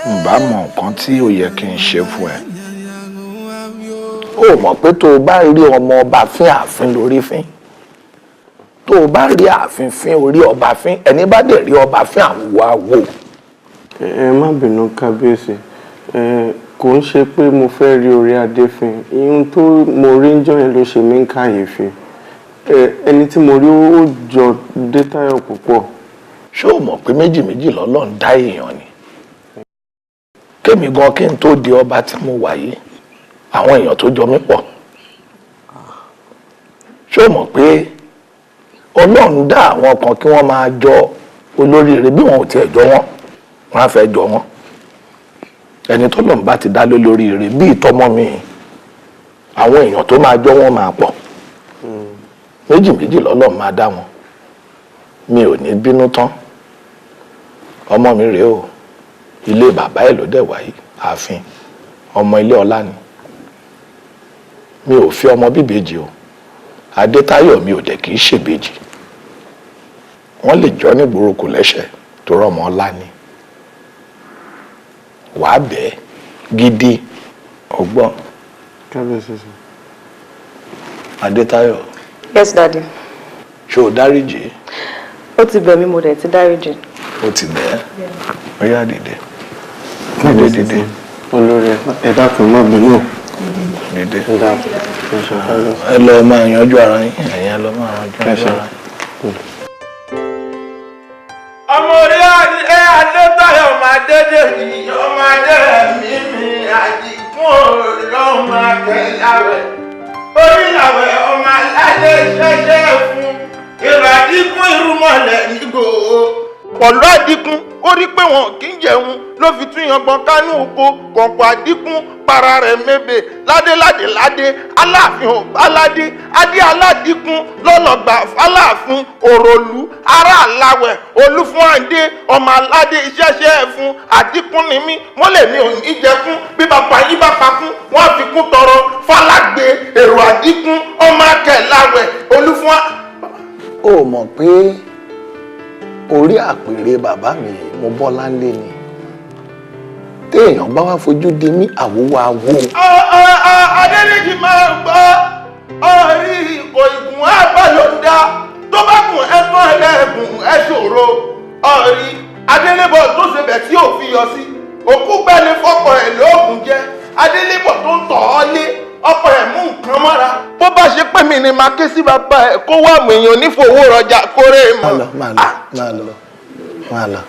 Speaker 3: n bá mọ nǹkan tí ó yẹ kí n ṣe fún ẹ. Ó mọ̀ pé tó o bá rí ọmọ ọba fín, ààfin lórí fín. Tó o bá rí ààfin fín, orí ọba fín. Ẹni bá dẹ̀ rí ọba fín, àwò àwò.
Speaker 15: Ẹ má bínú kábíyèsí, ẹ kò ń ṣe pé mo fẹ́ rí orí adé fín. Ihun tó mo rí ń jọ́ yẹn ló ṣe mí ń kàyéfì. Ẹni tí mo rí, ó jọ Détáyọ̀ púpọ̀.
Speaker 3: Ṣé o mọ̀ pé méjì méjì lọ́lọ́run dá èèyàn ni? Kémi gan kí n tó di ọba tí mo wà yìí, àwọn èèyàn tó jọ mí pọ̀. Ṣé o mọ̀ pé Ọlọ́run dá àwọn kan kí wọ́n máa jọ olóríire? Bí wọn ò tiẹ̀ jọ wọ́n, wọ́n á fẹ́ jọ wọ́n. Ẹni tọ́lọ́run bá ti dá lólóríire bí ìtọ́mọ́ mi, àwọn èèyàn tó máa jọ wọ́n máa pọ̀. Méjì méjì lọ́lọ́run máa dá wọn. Mi ò ní bínú tán. Ọmọ mi rèé o. Ilé bàbá ẹ̀ ló dẹ̀ wáyé, ààfin. Ọmọ ilé ọlá ni. Mi ò fi ọmọ bíbejì o. Adétáyọ̀ mi ò dẹ̀ kì í ṣèbejì. Wọ́n lè jọ nígboro, kò lẹ́sẹ̀ tó rọ́mọ ọlá ni. Wàá bẹ́ẹ̀ gidi ọgbọ́n.
Speaker 15: Kábíyèsí sà.
Speaker 3: Adétáyọ̀.
Speaker 5: Yes, Daddy.
Speaker 3: Ṣé o dáríjì?
Speaker 5: Ó ti bẹ̀ mí, mo dẹ̀ ti dáríjì.
Speaker 3: Ó ti bẹ̀ ẹ́? Ó yá, dìde, dìde, dìde.
Speaker 15: Olórí, ẹ dákun, má bínú.
Speaker 3: Dìde.
Speaker 15: Ẹ dákun, ẹ ṣe kábíyèsí.
Speaker 3: Ẹ lọ máa yanjú ara yín. Ẹ̀yin, ẹ lọ máa yanjú ara yín.
Speaker 4: Ọmọ orí ẹ, Adétayọ̀ máa dédé yìí, ọmọ adé mi mi àdìgún ọlọ́run akẹ́láwẹ̀ orílàwẹ̀, ọmọ aládé ṣẹṣẹ fún ìràdínkù irúmọlẹ̀ nígbò pọ̀lú àdínkù. Ó rí pé wọn kì í jẹun ló fi tún yangbọn kánú oko kọ̀ǹpọ̀. Àdínkù para rẹ̀ mébè ládéládé ládé aláàfin ò báládé adé aládìkún lọ́lọ́gbà fáláàfin òròlú ará àláwẹ̀ olúfúnàndé, ọmọ aládé iṣẹ́ṣẹ́ fún àdínkù ni mí mọ́lẹ̀ mi ò ní jẹkún. Bí bàbá yín bá pakún, wọ́n á fi kún tọrọ fálágbé èrò àdínkù, ọmọ akẹ́láwẹ̀ olúfúnà.
Speaker 3: Ó mọ̀ pé orí àpèrè bàbá mi mo bọ́lá ńlé ni. Téèyàn bá wá fojú di mí, àwòwò àwò.
Speaker 4: Adédèjì máa ń gbọ́ orí ìkọ̀ ìgùn àbálòdà tó bá gùn ẹ̀fọn ẹlẹ́gùn ẹ̀ ṣòro ọ̀rí. Adélébọ̀ tó ṣe bẹ̀ tí ò fi yọ sí òkú gbẹ́ni fọkọ̀ ẹ̀ lóògùn jẹ́. Adélébọ̀ tó ń tọ̀ ọ́ lé ọkọ ẹ̀ mú nǹkan mọ́ra. Bó bá ṣe pé mi ni màá ké sí bàbá ẹ̀ kó wá mọ̀, èèyàn onífowó rọjà kórè mọ̀.
Speaker 3: Máa lọ, máa lọ, máa lọ, máa lọ.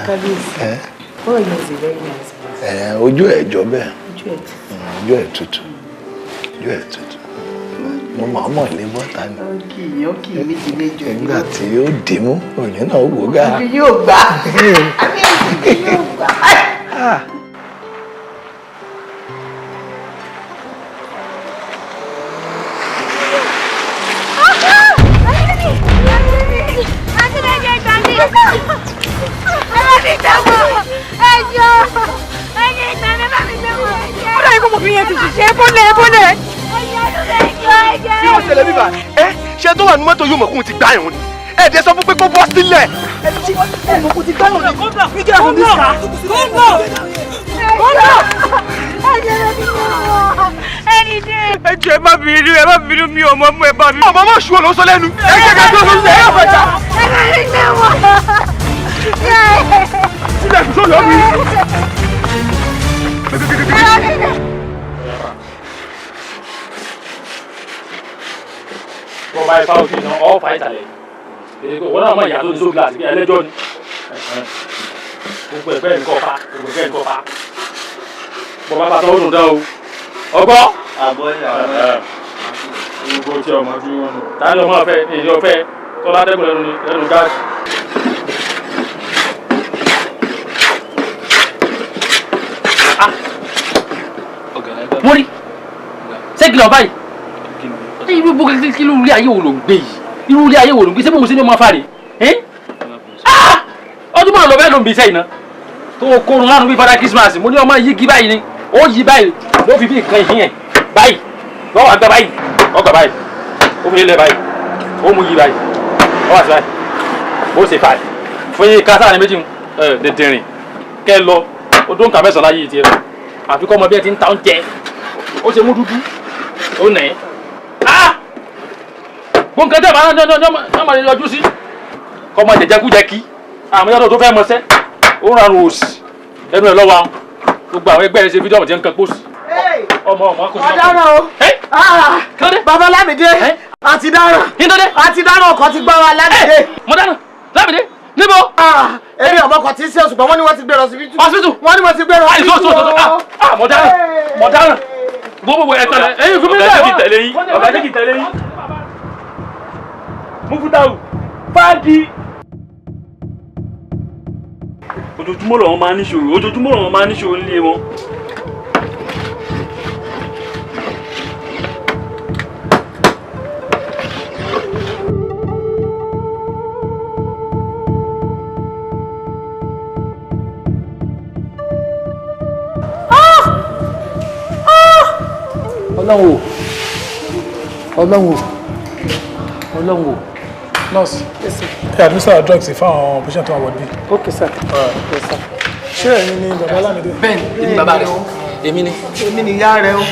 Speaker 5: Kábíyèsí. Boy is a very nice man.
Speaker 3: Ẹ ojú ẹ jọ bẹ́ẹ̀.
Speaker 5: Ojú ẹ̀ tutù.
Speaker 3: Ojú ẹ tutù, ojú ẹ tutù. Mo máa mọ̀ lé bọ́ta ni.
Speaker 7: Ó kì í, ó kì í méjì méjì.
Speaker 3: Nígbà tí ó dì mú òní náà, ó wò gá.
Speaker 7: Ojú yóò gbà. Kábíyèsí yóò gbà.
Speaker 14: Ó dàbí kó ọmọbìnrin yẹn ti ṣiṣẹ́ bọ́lẹ̀ bọ́lẹ̀.
Speaker 4: Kí ló ṣẹlẹ̀ bíbá ẹ? Ṣe tó wà ní mọ́tò yóò mọ̀ kóun ti gbá ẹ̀hún ni?
Speaker 17: Ẹ dẹ̀ sọ fún pé kó bọ́ sílẹ̀.
Speaker 8: Ẹ mọ̀ kó ti gbáyọ̀ ní. Get out of this car.
Speaker 17: Ẹ jọ̀ọ́, ẹ má bínú, ẹ má bínú, mi ò mọ̀ mú, ẹ bá mi. Ọmọ mọ̀ ṣùwọ̀n ló sọ lẹ́nu. Ẹ jẹ́ ká tó sọ sílẹ̀, ẹ fẹ́ ta. Sílẹ̀ kò sọ̀rọ̀ mi.
Speaker 9: Wọ́n bá ifá òkè náà ọ́ fà ìsàlẹ̀ wọn náà mọ ìyá tó ní sóògùn àti ẹlẹ́jọ́ ni. Gbogbo ẹgbẹ́ nǹkan fa, gbogbo ẹgbẹ́ nǹkan fa. Bọ́ bá bàtà ó dùn dán o. Ọgbọ́. Gbogbo tí ọmọ tí wọn nù. Tani ọmọ ọfẹ ní ìdí ọfẹ tọ́lá dẹ́kun lẹ́nu lẹ́nu gáàsì. Mo rí ṣé kìlọ̀ báyìí? Irú bó kí ló rí ayé wo ló ń gbé yìí? Irú ilé ayé wo ló ń gbé? Ṣé bóun ṣe ní ọmọ afáre? Ọdún márùn lọ bẹ́ẹ̀ ló ń bí iṣẹ́ yìí ná. Tó o kórun lánàá bí Father Christmas, mo ní ọmọ yígi báyìí ni, ó yí báyìí, ló fi bí nǹkan ìhín ẹ̀ báyìí, lọ́wọ́ àgbà báyìí, ọgbà báyìí, ó fi lélẹ̀ báyìí, ó mú yí báyìí, ó wà sí báyìí, ó ṣe fàì. Fún yín kásá ni méjì dìndìnrìn kẹ́ lọ, ó dún kà mẹ́sàn-án láyé ìtiẹ̀ lọ. Àfi kọ́ ọmọ bí ẹ ti ń ta oúnjẹ, ó ṣe mú dúdú, ó nà ẹ́. Gbọ̀ǹkan tẹ̀ bá náà máa yọjú sí kọ́ máa jẹjẹkújẹ kí àwọn yàtọ̀ tó fẹ́ mọṣẹ́ ó ń rarun òsì ẹnu ẹ̀ lọ́wọ́ àwọn gbogbo àwọn ẹgbẹ́ rẹ̀ ṣe fídíò ọmọ tí ń kan pósì. Ọmọ ọmọ kò sí.
Speaker 8: Ọ̀daràn o. Bàbá Lámìdé àti dáràn. Àti dáràn, ọkọ̀ ti gbá wa, Lámìdé.
Speaker 9: Mo dáná, Lámìdé níbo.
Speaker 8: Èmi ọmọ kan ti ń ṣe oṣù pọ̀, wọ́n ní wọ́n ti gbé lọ síbítù.
Speaker 9: Hospital.
Speaker 8: Wọ́n ní wọ́n ti gbé lọ síbítù.
Speaker 9: Mo dáràn, mo dáràn, gbogbo ẹ̀ tẹ̀lé ẹ̀yin fún mi
Speaker 17: Ọ̀gá jẹ́ kí n tẹ̀lé yín. Ọ̀gá jẹ́ kí n tẹ̀lé yín. Mufutau fáàdì. Ojoojúmọ́ làwọn máa ń níṣòro, ojoojúmọ́ làwọn máa ń níṣòro nílé wọn.
Speaker 9: Ọlọ́run o, Ọlọ́run o, Ọlọ́run o.
Speaker 18: Nurse, ẹ administer drugs fáwọn patient tó wà ward B.
Speaker 8: Okay, sir. Yes, sir.
Speaker 18: Ṣé ẹ̀yin ni bàbá Lámìdé?
Speaker 9: Bẹ́ẹ̀ni, èmi bàbá rẹ̀, èmi ni.
Speaker 8: Èmi ni ìyá rẹ̀ o.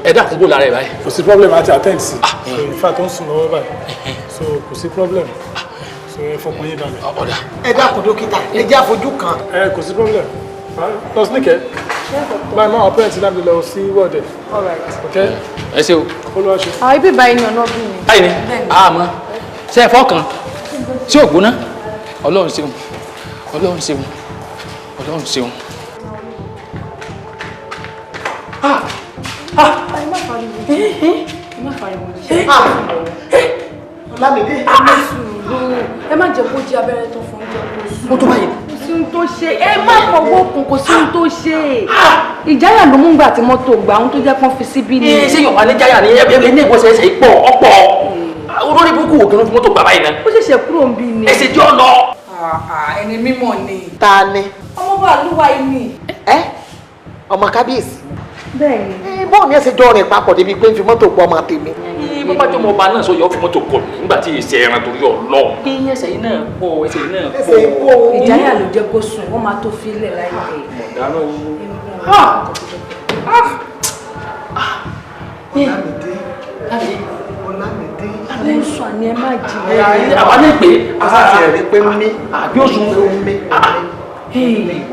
Speaker 9: Ẹ dákun, bò lára ẹ báyìí?
Speaker 18: Kò sí problem, àti attend sí. So in fact, ó ń sùn lọ́wọ́ báyìí. So kò sí problem. So ẹ fọkàn yín balẹ̀.
Speaker 9: Ọ̀dà.
Speaker 8: Ẹ dákun dókítà, ẹ jẹ́ àfojú kan.
Speaker 18: Ẹ kò sí problem. Nurse Níkẹ́, báyìí máa parents Lámìdé lọ sí ward ẹ̀.
Speaker 5: All right.
Speaker 18: Okay?
Speaker 9: Ẹ ṣé o.
Speaker 18: Olúwa ṣe.
Speaker 5: Àwọn ibi báyìí ni ọ̀nà bí mi.
Speaker 9: Báyìí ni, àmọ́ ṣe é fọ́kàn tí ò gbóná. Ọlọ́run ṣeun, Ọlọ́run ṣeun, Ọlọ́run ṣeun.
Speaker 5: Ẹ má pariwo. Ẹ má pariwo.
Speaker 8: Lámìdé.
Speaker 5: Ẹ má sùúrù. Ẹ má jẹ́ kó jẹ abẹ́rẹ́ tó fún jẹ́ kó sùn.
Speaker 9: Ó tó báyìí.
Speaker 5: Kò sí ohun tó ṣe. Ẹ má fọwọ́ kún, kò sí ohun tó ṣe. Ìjáyà ló mú gbà tí mọ́tò gbà, ohun tó jẹ́ kán fi síbí ni.
Speaker 9: Ṣé Yorùbá ní jáyà ní ẹ ní ìwọ́sẹ̀ ẹsẹ̀ pọ̀ ọ̀pọ̀ olórí burúkú wò kí ló fi mọ́tò gbà báyìí náà.
Speaker 5: Ó ṣẹ̀ṣẹ̀ kúrò ń bí ni.
Speaker 9: Ẹsẹ̀ jọ́ lọ.
Speaker 5: Ẹni mímọ̀ ni.
Speaker 8: Ta ni?
Speaker 5: Ọmọ bá lúwa yìí ni.
Speaker 8: Ẹ ọmọ kábíyèsí.
Speaker 5: Bẹ́ẹ̀ni.
Speaker 8: Bóun ni ẹ ṣe jọ rìn papọ̀ débi pé ń fi mọ́tò pọ̀ ọmọ tèmi?
Speaker 9: Bó bá jọmọ ọba náà sọ yọ fi mọ́tò kọ nígbà tí ẹsẹ̀ ẹran torí ọlọ́. Kí ẹsẹ̀ yìí náà pọ̀, ẹsẹ̀ yìí náà pọ̀.
Speaker 5: Ìjáyà ló jẹ́ kó sùn, wọ́n máa tó filẹ̀ láìpẹ́.
Speaker 9: Mọ̀dánù.
Speaker 8: Ọlámídé. Ọlámídé.
Speaker 5: Ó ń sùn àní ẹ má jí.
Speaker 9: Àwa ní pé.
Speaker 8: A ti rí pé mí.
Speaker 9: Àbí ó sùn.
Speaker 8: Mí.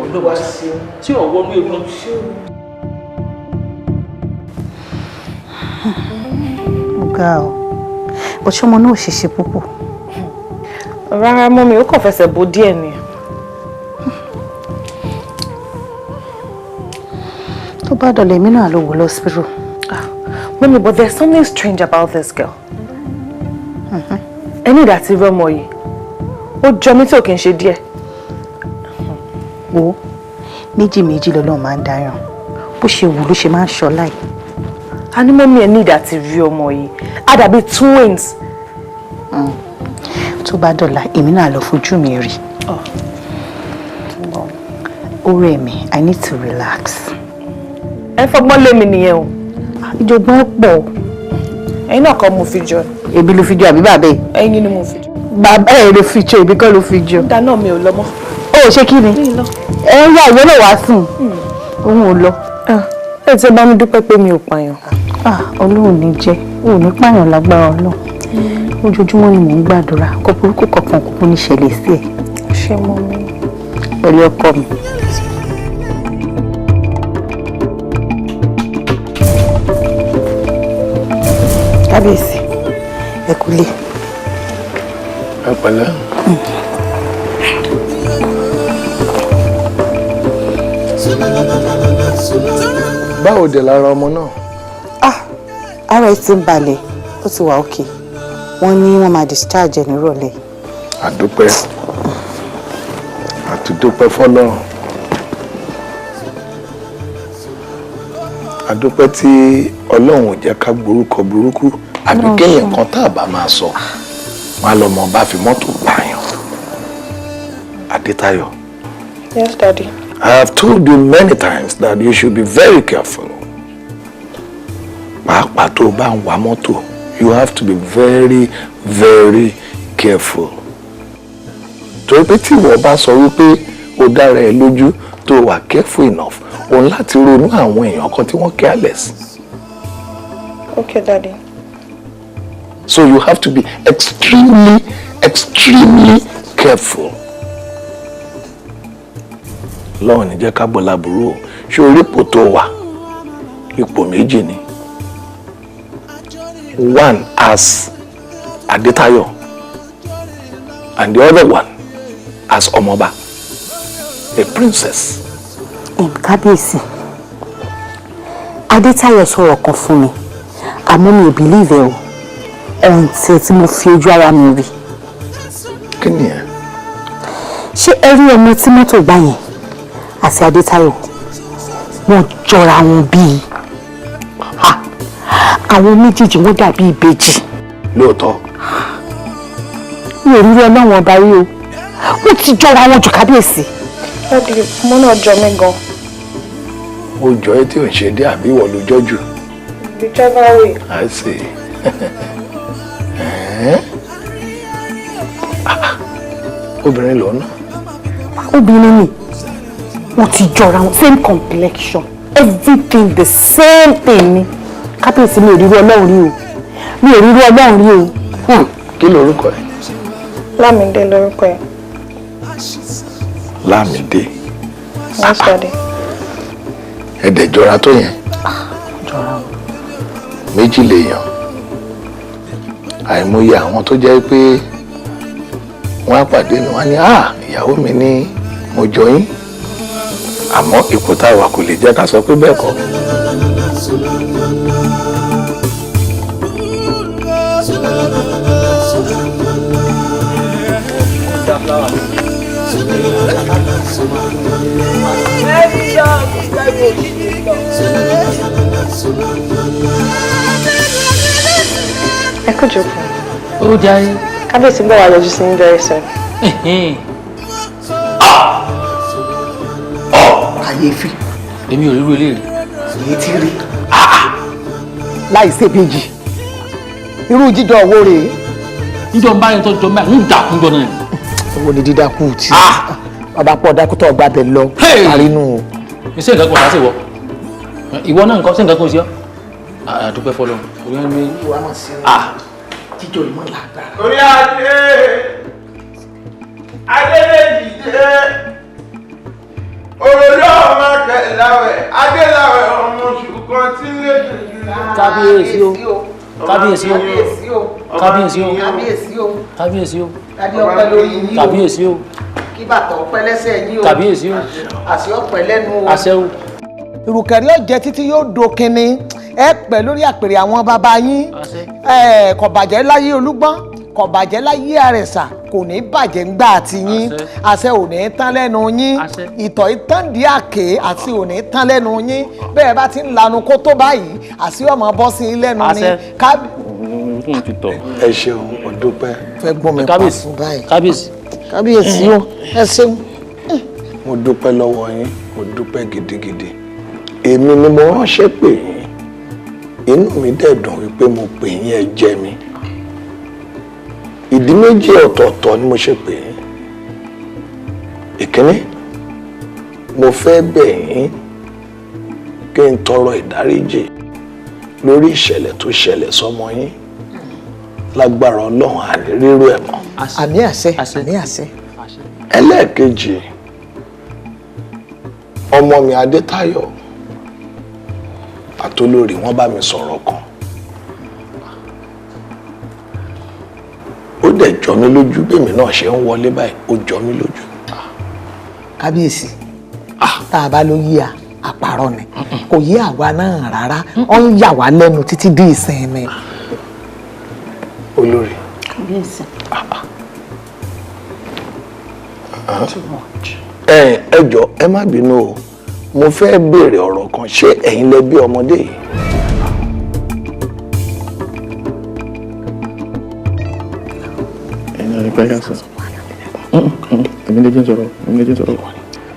Speaker 9: Olúwa tí ò wọnú ewu.
Speaker 7: Ọ̀gá o, ọ̀ṣọ́mọ náà ò ṣèṣe púpọ̀.
Speaker 5: Rárá mọ́mi, ó kàn fẹsẹ̀ bò díẹ̀ ni.
Speaker 7: Tó bá dọ̀lẹ̀, èmi náà lọ wò lọ́sibírù.
Speaker 5: Mọ́mi, but there's something strange about this girl. Ẹni ìdá ti rọ́mọ yìí, ó jọ mí tí ò kì í ṣe díẹ̀.
Speaker 7: Wo, méjì méjì lọ́lọ́run máa ń dáyàn, bó ṣe wù ló ṣe máa ń ṣọlá ẹ̀.
Speaker 5: A ní mọ́mí, ẹ ní ìdá ti rí ọmọ yìí, á dàbí twins.
Speaker 7: Tó bá dọ̀la, èmi náà lọ fojú mi rí. Ó rẹ̀ mí, I need to relax.
Speaker 5: Ẹ fọgbọ́n lé mi nìyẹn o.
Speaker 7: Ìjọgbọ́n pọ̀.
Speaker 5: Ẹ̀yin náà kọ́ mo fi jọ.
Speaker 7: Èmi ló fi jọ àbí bàbá ẹ̀?
Speaker 5: Ẹ̀yin ni mo fi jọ.
Speaker 7: Bàbá ẹ ló fi jọ, èmi kọ́ ló fi jọ.
Speaker 14: Dáná mi ò lọ mọ́.
Speaker 7: Ó ṣe kí ni? Ẹ ń wá ìwé náà wá sùn. Òun ò lọ.
Speaker 5: Ẹ ti bá mi dúpẹ́ pé mi ò pààyàn.
Speaker 7: Ọlọ́run ní jẹ́, ò ní pààyàn lágbára Ọlọ́run. Ojoojúmọ́ ni mò ń gbàdúrà kó burúkú kankan kúkú ní ṣẹlẹ̀ sí ẹ.
Speaker 5: Ṣé mo mi?
Speaker 7: Pẹ̀lú ọkọ mi. Kábíyèsí, ẹ kúlé.
Speaker 3: Ẹ pẹ̀lẹ́. Báwo dẹ̀ lára ọmọ náà?
Speaker 7: Ara ẹ ti ń balẹ̀, ó ti wà òkè. Wọ́n ní wọ́n máa discharge ẹ̀ nírọ̀lẹ́.
Speaker 3: Àdúpẹ́, àtúndúpẹ́ fọ́lọ́run. Àdúpẹ́ tí Ọlọ́run ò jẹ́ ká gborúkọ burúkú àbí kéèyàn kan tá a bá máa sọ wọn á lọ mọ bá fi mọ́tò pààyàn. Adétayọ̀.
Speaker 5: Yes, Daddy.
Speaker 3: I have told you many times that you should be very careful. Pàápàá tó o bá ń wa mọ́tò, you have to be very, very careful. Torí pé tí ìwọ bá sọ wípé o dára ẹ lójú tó wà careful enough, òun láti ronú àwọn èèyàn kan tí wọ́n careless.
Speaker 5: Okay, Daddy.
Speaker 3: So you have to be extremely, extremely careful. Lọ́wọ́n ní jẹ́ ká bọ̀ láburú o, ṣé orí ipò tó wà? Ipò méjì ni. One as Adétayọ̀ and the other one as Ọmọba, a princess.
Speaker 7: Kábíyèsí, Adétayọ̀ sọ̀rọ̀ kan fún mi, àmọ́ mi ò believe ẹ o, until tí mo fi ojú ara mi rí.
Speaker 3: Kí ni ẹ?
Speaker 7: Ṣé ẹ rí ọmọ tí mọ́tò gbá yẹn àti Adétayọ̀, wọ́n jọra wọn bíi àwọn méjèèjì, wọ́n dàbí ìbejì.
Speaker 3: Lóòótọ́.
Speaker 7: Mi ò rí Ọlọ́run ọba rí o, wọ́n ti jọra wọn jù kábíyèsí.
Speaker 5: Daddy, ọmọ náà jọ mí gan.
Speaker 3: Ó jọ ẹ́ tí ò ń ṣe dé àbí ìwọ ló jọ jù?
Speaker 5: Whichever way.
Speaker 3: I see. Obìnrin lòun náà.
Speaker 7: Obìnrin ni, wọ́n ti jọra wọn, same complexion, everything the same thing ni. Kábíyèsí, mi ò rí Ọlọ́run rí o, mi ò rí Ọlọ́run rí o.
Speaker 3: Kí lorúkọ ẹ?
Speaker 5: Lámìdé lorúkọ ẹ.
Speaker 3: Lámìdé.
Speaker 5: Yes, Daddy.
Speaker 3: Ẹ̀dẹ̀ jọra tó yẹn. Méjì lèèyàn. Àìmọye àwọn tó jẹ́ pé wọ́n á pàdé mi, wọ́n á ní ìyàwó mi ní mo jọ yín, àmọ́ ipò tá a wà kò lè jẹ́ ká sọ pé bẹ́ẹ̀ kọ́.
Speaker 5: Ẹ kú jókòó.
Speaker 9: Ó jẹ́.
Speaker 5: Kábíyèsí ń bọ̀ wá yọjú sí yín very soon.
Speaker 8: Kàyéfì.
Speaker 9: Èmi ò rí irú eléyìí.
Speaker 8: Èyí ti rí. Láì ṣèbejì. Irú jíjọ owó rèé.
Speaker 9: Níjọ ń bá yẹn tó jọ mẹ́rin, ń dàkún jọ náà.
Speaker 8: Owó ni dídákú tí. Bàbá pọ̀ dákútọ̀ ọgbà bẹ̀ lọ. Àrínú o.
Speaker 9: Ṣé nǹkan kan ṣe wọ? Ìwọ náà nǹkan ṣé nǹkan kan ṣe ọ́? Àdúpẹ́ fọlọ́.
Speaker 8: Ìwà máa ṣe jíjọ ìmọ̀ làgbára.
Speaker 4: Orí adé Adédèjì dé òròlé ọmọ kẹláwẹ Adéláwẹ ọmọ ṣùgbọ́n tí lè dùn.
Speaker 9: Kábíyèsí o, kábíyèsí o, kábíyèsí o,
Speaker 8: kábíyèsí o,
Speaker 9: kábíyèsí o,
Speaker 8: kádé ọpẹ́ lórí yín o,
Speaker 9: kábíyèsí o,
Speaker 8: kí bàtà ọpẹ́ lẹ́sẹ̀ yín o,
Speaker 9: kábíyèsí o,
Speaker 8: àṣẹ ọpẹ́ lẹ́nu o.
Speaker 9: Àṣẹ o.
Speaker 8: Ìrùkẹ̀rẹ̀ yóò jẹ títí yóò dókinni ẹ pẹ́ lórí àpèrè àwọn bàbá yín, ẹ kò bàjẹ́ láyé Olúgbọ́n, kò bàjẹ́ láyé Àrẹ̀sà, kò ní bàjẹ́ ńgbà àti yín, àṣẹ ò ní tán lẹ́nu yín, ìtọ̀ ìtàndí àké àti ò ní tán lẹ́nu yín, bẹ́ẹ̀ bá ti ń lanu kó tó báyìí àṣẹ ọmọ bọ́ sí i lẹ́nu ni.
Speaker 3: Ẹ ṣeun, mo dúpẹ́.
Speaker 8: Fẹ́ gbọ́n mi pa fún báyìí.
Speaker 9: Kábíyèsí.
Speaker 8: Kábíyèsí o, ẹ ṣeun.
Speaker 3: Mo dúpẹ́ lọ́wọ́ yín, mo dúpẹ́ gidigidi. Èmi ni mo ránṣẹ́ pè yín, inú mi dẹ̀ dùn wípé mo pè yín, ẹ jẹ́ mi. Ìdí Ìdí méjì ọ̀tọ̀ọ̀tọ̀ ni mo ṣe pè é. Ìkíní, mo fẹ́ bẹ̀ yín kí n tọrọ ìdáríjì lórí ìṣẹ̀lẹ̀ tó ṣẹlẹ̀ sọ́mọ yín. Lágbára Ọlọ́run àní rírú ẹ̀ mọ́.
Speaker 8: Àmín àṣẹ, àmín àṣẹ.
Speaker 3: Ẹlẹ́ẹ̀kejì, ọmọ mi Adétáyọ̀ àtolórí wọn bá mi sọ̀rọ̀ kan. Ó dẹ̀ jọ mí lójú bẹ́mi náà ṣe ń wọlé báyìí, ó jọ mí lójú.
Speaker 8: Kábíyèsí, tá a bá ló yí a àpárọ̀ ni, kò yí àwa náà rárá, ó ń yà wá lẹ́nu títí di ìsìn ni.
Speaker 3: Olórí.
Speaker 6: Kábíyèsí.
Speaker 3: Ẹ jọ̀ọ́, ẹ má bínú o, mo fẹ́ béèrè ọ̀rọ̀ kan. Ṣé ẹ̀yin lẹ bí ọmọdé yìí?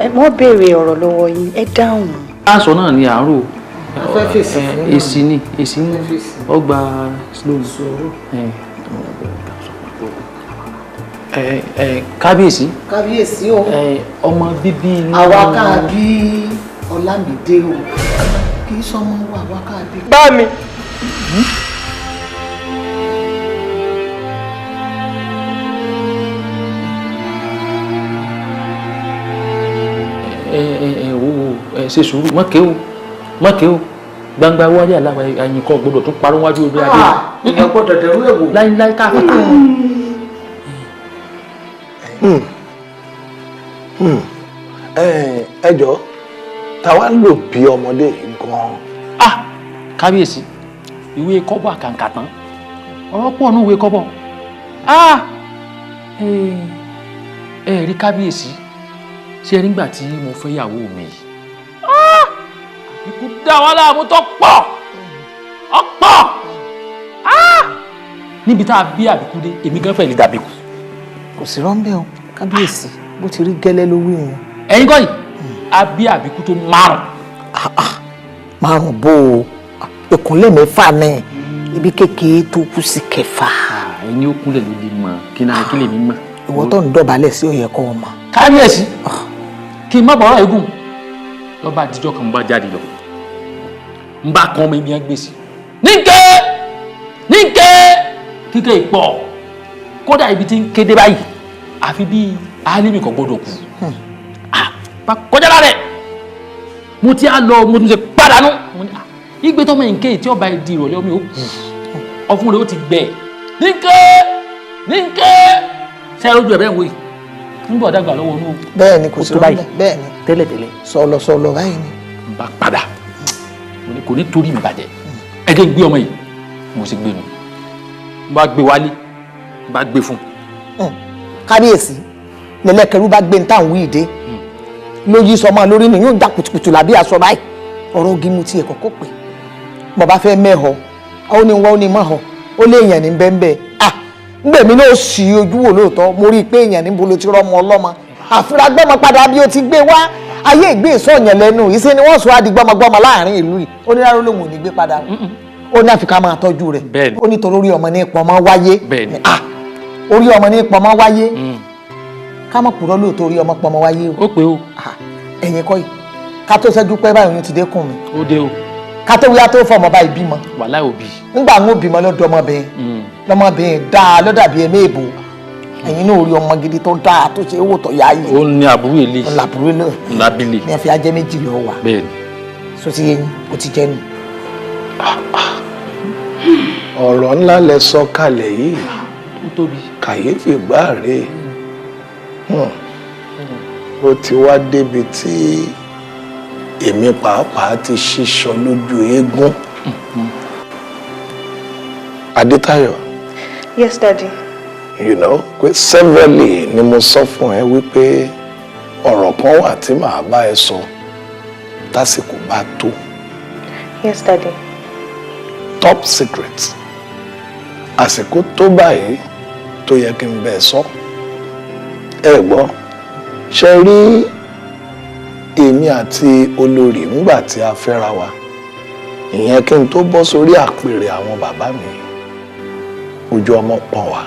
Speaker 7: Ẹ mọ́ béèrè ọ̀rọ̀ lọ́wọ́ yín, ẹ dáhùn.
Speaker 9: Aṣọ náà ni àárò. Èsì ni, èsì ni ọgbà slow. Kábíyèsí.
Speaker 8: Kábíyèsí o.
Speaker 9: Ọmọ bíbí inú.
Speaker 8: Àwa ká bí Ọlámídé o, kì í sọmọ wa, àwa ká bí.
Speaker 14: Bá mi.
Speaker 9: Ẹ ṣe sùúrù, mọ́kẹ́ o, mọ́kẹ́ o, gbangba wájú aláwa ẹ̀yìn kan gbọ́dọ̀ tún parọ́ wájú orí adé.
Speaker 8: Èèyàn gbọ́dọ̀ dẹ̀rú ẹ̀wò.
Speaker 9: Láíláí káfíńtà.
Speaker 3: Ẹ jọ̀ọ́, táwa lò bí ọmọdé yìí gan-an.
Speaker 9: Ah, kábíyèsí, ìwé kọ́bọ̀ àkàǹkà tán, ọ̀rọ̀ pọ̀ nù ìwé kọ́bọ̀. Ah, ẹ rí kábíyèsí, ṣé ẹ nígbà tí mo fẹ́ yàwó mi yìí, ikú dá wa láàmú tó pọ̀ ọ̀pọ̀. Níbi tá a bí àbíkú dé, èmi gan fẹ́ lè dàbíkú.
Speaker 8: Kò sí rọ́ńbẹ́ o, kábíyèsí, bó ti rí gẹ́lẹ́ ló wí wọn.
Speaker 9: Ẹ̀yin kọ́ yìí, a bí àbíkú tó márùn.
Speaker 8: Márùn bó o, ìkúnlẹ̀ mẹ́fà náà, ibi kékeré tó kù sí kẹfà.
Speaker 9: Ẹni ó kúnlẹ̀ ló lè mọ̀, kí náà kí lèmi mọ̀.
Speaker 8: Ìwọ tó ń dọ̀bálẹ̀ sí ó yẹ kó o mọ̀.
Speaker 9: Kábíyèsí, kí n má bọ̀rọ̀ eégún lọ́ba àtijọ́ kan bá jáde lọ, n bá kan ọmọ ibi yẹn gbé sí. Níkẹ́ níkẹ́ kíkẹ́ ìpọ̀, kódà ibi tí ń kéde báyìí àfi bí alimi kò gbọdọ̀ kú. Kọjá lára ẹ̀, mo ti á lọ, mo tún ṣe pàdánù. Igbe tọmọ nké tí ọba di ìrọ̀lẹ́ omi ó kú, ọfun rẹ̀ ó ti gbẹ. Níkẹ́ níkẹ́ ṣe lójú ẹ̀ bẹ́ẹ̀ wò yìí nígbà ọ̀dàgbà lọ́wọ́ inú.
Speaker 8: Bẹ́ẹ̀ ni, kò sí rọ́ọ̀lẹ́, bẹ́ẹ̀ ni
Speaker 9: tẹ́lẹ̀tẹ́lẹ̀.
Speaker 8: Sọ̀lọ̀ sọ̀lọ̀ báyìí ni.
Speaker 9: N bá padà, kò ní torí mi bàjẹ́, ẹ jẹ́ n gbé ọmọ yìí. Mo sì gbé nu, n bá gbé wálé, n bá gbé fún
Speaker 8: un. Kábíyèsí, lẹ́lẹ́kẹ̀rú bá gbé ní táwọn wí dé ló yí sọmọ lórí ni yóò já kùtùkùtù làbí aṣọ báyìí. Ọ̀rọ̀ ogi mu tiẹ̀ kọ́kọ́ pé mo bá fẹ́ mẹ́họ, ó ní wọ́n ó ní mọ́họ, ó lé èèyàn ní bẹ́ńbẹ́. Ah, ngbèmí náà sì ojú wò lóòótọ́, mo rí i pé èèyàn níbo ló ti rọ́mọ ọlọ́mọ àfúrà gbọ́mọ padà bí ó ti gbé wá. Ayé ìgbé ìsọ̀yàn lẹ́nu ìṣe ni wọ́n sọ á di gbọ́mọgbọ́mọ láàrin ìlú yìí. Ó ní rárá, lòun ò ní gbé padà, ó ní àfi ká máa tọ́jú rẹ̀. Ó ní torí orí ọmọ ní ipò ọmọ wáyé. Ah, orí ọmọ ní ipò ọmọ wáyé, ká mọ̀ purọ́ lóòótọ́, orí ọmọ pọ̀ ọmọ wáyé o.
Speaker 9: Ó pé o.
Speaker 8: Ẹ̀yin kọ́ yìí, ká tó ṣẹ́jú pẹ́ báyìí oyún ti dé kùn mi.
Speaker 9: Ó dé o.
Speaker 8: Ká tó wíyá tó fọmọ báyìí bímọ.
Speaker 9: Wàhálà òbí.
Speaker 8: Nígbà ń bímọ lọ́dọ̀ ọmọbìnrin, lọ́mọbìnrin dáa lọ́dàbí ẹ̀mí èbò. Ẹ̀yin náà rí ọmọ gidi tó dáa tó ṣe é wò tó yá yìí.
Speaker 9: Ó ní àbúrò ilé.
Speaker 8: Ó làbúrò ilé.
Speaker 9: Lábílẹ̀.
Speaker 8: Ní ẹ fi ajẹ́ méjì lọ wà.
Speaker 9: Bẹ́ẹ̀ni.
Speaker 8: So ti yẹn o ti jẹ́ nu.
Speaker 3: Ọ̀rọ̀ ńlá lẹ sọ kalẹ̀ yìí.
Speaker 9: Ó tóbi.
Speaker 3: Kàyéfì gbáà rèé. Ó ti wá débi tí èmi pàápàá ti ṣíṣọ lójú eégún. Adétáyọ̀.
Speaker 5: Yes, Daddy.
Speaker 3: You know, pé severally ni mo sọ fún ẹ wípé ọ̀rọ̀ kan wà tí màá bá ẹ sọ tásìkò bá tó.
Speaker 5: Yes, Daddy.
Speaker 3: Top secret. Àsìkò tó báyìí tó yẹ kí n bẹ̀ sọ. Ẹ gbọ́, ṣe rí èmi àti olórí ńgbà tí a fẹ́ra wa, ìyẹn kí n tó bọ́ sórí àpèrè àwọn bàbá mi, ojú ọmọ pọ̀n wá.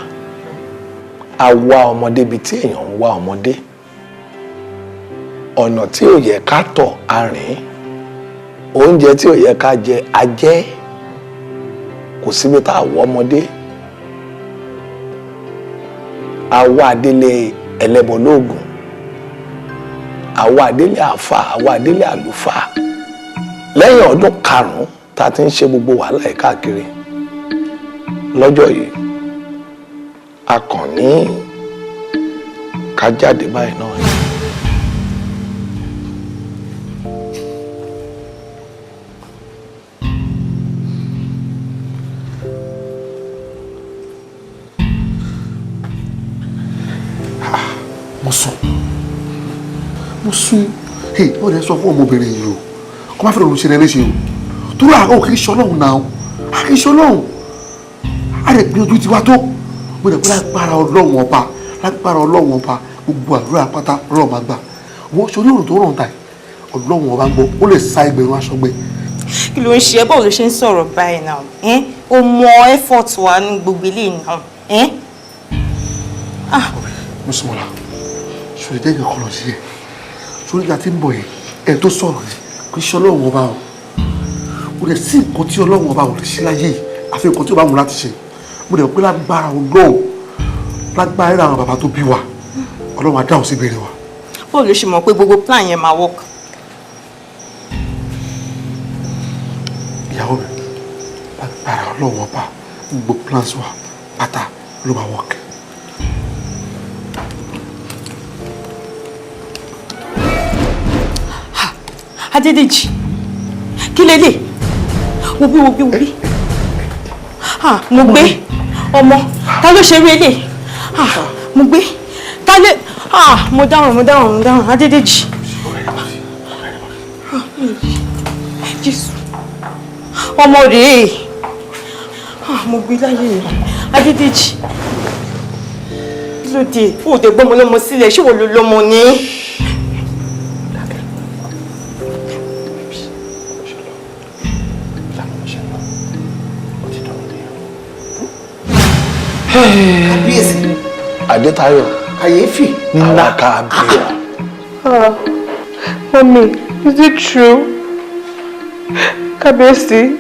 Speaker 3: A wá ọmọdé bíi tí èèyàn ń wá ọmọdé. Ọ̀nà tí ò yẹ ká tọ̀ a rìn, oúnjẹ tí ò yẹ ká jẹ a jẹ, kò síbi tá a wọ ọmọdé. A wá délé ẹlẹ́bọ lóògùn, a wá délé àáfàá, a wá délé àlùfáà. Lẹ́yìn ọdún 5 tá a ti ń ṣe gbogbo wàhálà yìí káàkiri, lọ́jọ́ yìí a kàn ní ká jáde báyìí náà ni.
Speaker 19: Mo sún ó lè sọ fún ọmọbìnrin yìí o, kó má fẹ́ràn òun ṣe rẹ léṣe o, torí àwọn ò kì í ṣọlọ́hún náà, a kì í ṣọlọ́hún, a lè gbìyànjú tiwa tó. Mo lè pé lágbára Ọlọ́run ọba, lágbára Ọlọ́run ọba, gbogbo àdúrà pátá Ọlọ́run máa gbà. Wọ́n ṣe oníròrùn tó rọrùn tàì, Ọlọ́run ọba ń gbọ́, ó lè sa ẹgbẹ̀rún aṣọ gbẹ.
Speaker 10: Kí ló ń ṣe ẹ́? Báwo ló ṣe ń sọ̀rọ̀ báyìí náà? O mọ effort wa ní gbogbo ilé náà.
Speaker 19: Mùsùlùmọ́lá, ṣòro jẹ́ ìkọlọ̀ lọ sí ẹ̀, sórí ìgbà tí ń bọ̀ yẹn, ẹ̀ tó sọ̀rọ̀ yẹn kì í ṣe Ọlọ́run ọba o. Kò dẹ̀ sí nǹkan tí Ọlọ́run ọba ò lè ṣe láyé yìí àfi nǹkan tí ó bá wù láti ṣe. Mo dẹ̀ pé lágbára Ọlọ́run, lágbára ẹ̀rọ àwọn bàbá tó bí wa, Ọlọ́run á dáhùn sí ìbéèrè wa.
Speaker 10: Báwo ló ṣe mọ̀ pé gbogbo plan yẹn máa work?
Speaker 19: Ìyàwó mi, lágbára Ọlọ́run ọba, gbogbo plans wa pátá ló máa work.
Speaker 10: Adédèjì, kí lélẹ̀? Wo bí, wo bí, wo bí. Mo gbé ọmọ, ta ló ṣe rí elé? Mo gbé, ta lé? Mo dáràn, mo dáràn, mo dáràn, Adédèjì. Jésù, ọmọ rèé. Mo gbé láyé mi, Adédèjì. Kí ló dé? O ò dé gbọ́mọ lọ́mọ sílẹ̀, ṣé wo ló lọ́mọ ni?
Speaker 8: Kábíyèsí.
Speaker 3: Adétayọ̀.
Speaker 8: Kàyéfì.
Speaker 3: Ńlá kábíyà.
Speaker 14: Mommy, is it true? Kábíyèsí,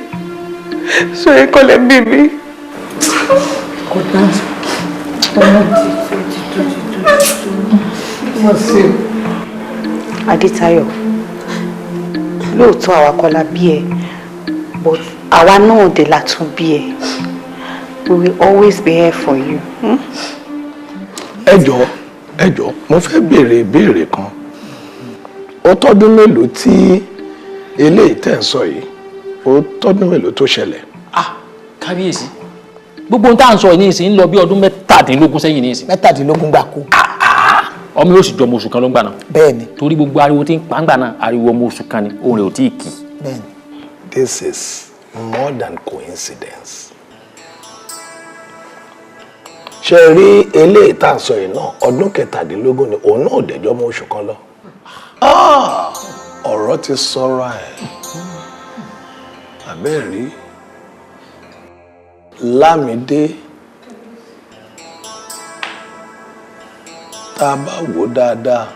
Speaker 14: so ẹ kọ́ lẹ bí mi.
Speaker 8: Kódà, ọmọ ti tó ti tó ti tó. Wọ́n ṣe.
Speaker 7: Adétayọ̀, lóòótọ́ àwa kọ́ la bí ẹ, but àwa náà dé la tún bí ẹ. We will always be here for you. Hmm?
Speaker 3: Ẹ jọ̀ọ́, ẹ jọ̀ọ́, mo fẹ́ béèrè ìbéèrè kan. Ó tọ́dún mélòó tí eléyìí tẹ̀ ń sọ yìí? Ó tọ́dún mélòó tó ṣẹlẹ̀?
Speaker 9: Kábíyèsí, gbogbo ohun tá à ń sọ yìí ní ìsìn ń lọ bí ọdún 17 sẹ́yìn ní ìsìn.
Speaker 8: 17 gbáko.
Speaker 9: Ọmọ yóò sì jọ ọmọ oṣù kan ló ń gbà náà.
Speaker 8: Bẹ́ẹ̀ni.
Speaker 9: Torí gbogbo ariwo tí ń pa ń gbà náà, ariwo ọmọ oṣù kan ni, òun rẹ̀ ò tí ì kì.
Speaker 8: Bẹ́ẹ̀ni.
Speaker 3: This is more than coincidence. Ṣe rí eléyìí tá à ń sọ yìí náà, ọdún 17 ni òun náà dẹjọ́ mọ́ oṣù kan lọ. Ọ̀rọ̀ ti sọ̀rọ̀ ẹ̀. Àbẹ́ẹ̀rí Lámídé, tá a bá wò dáadáa,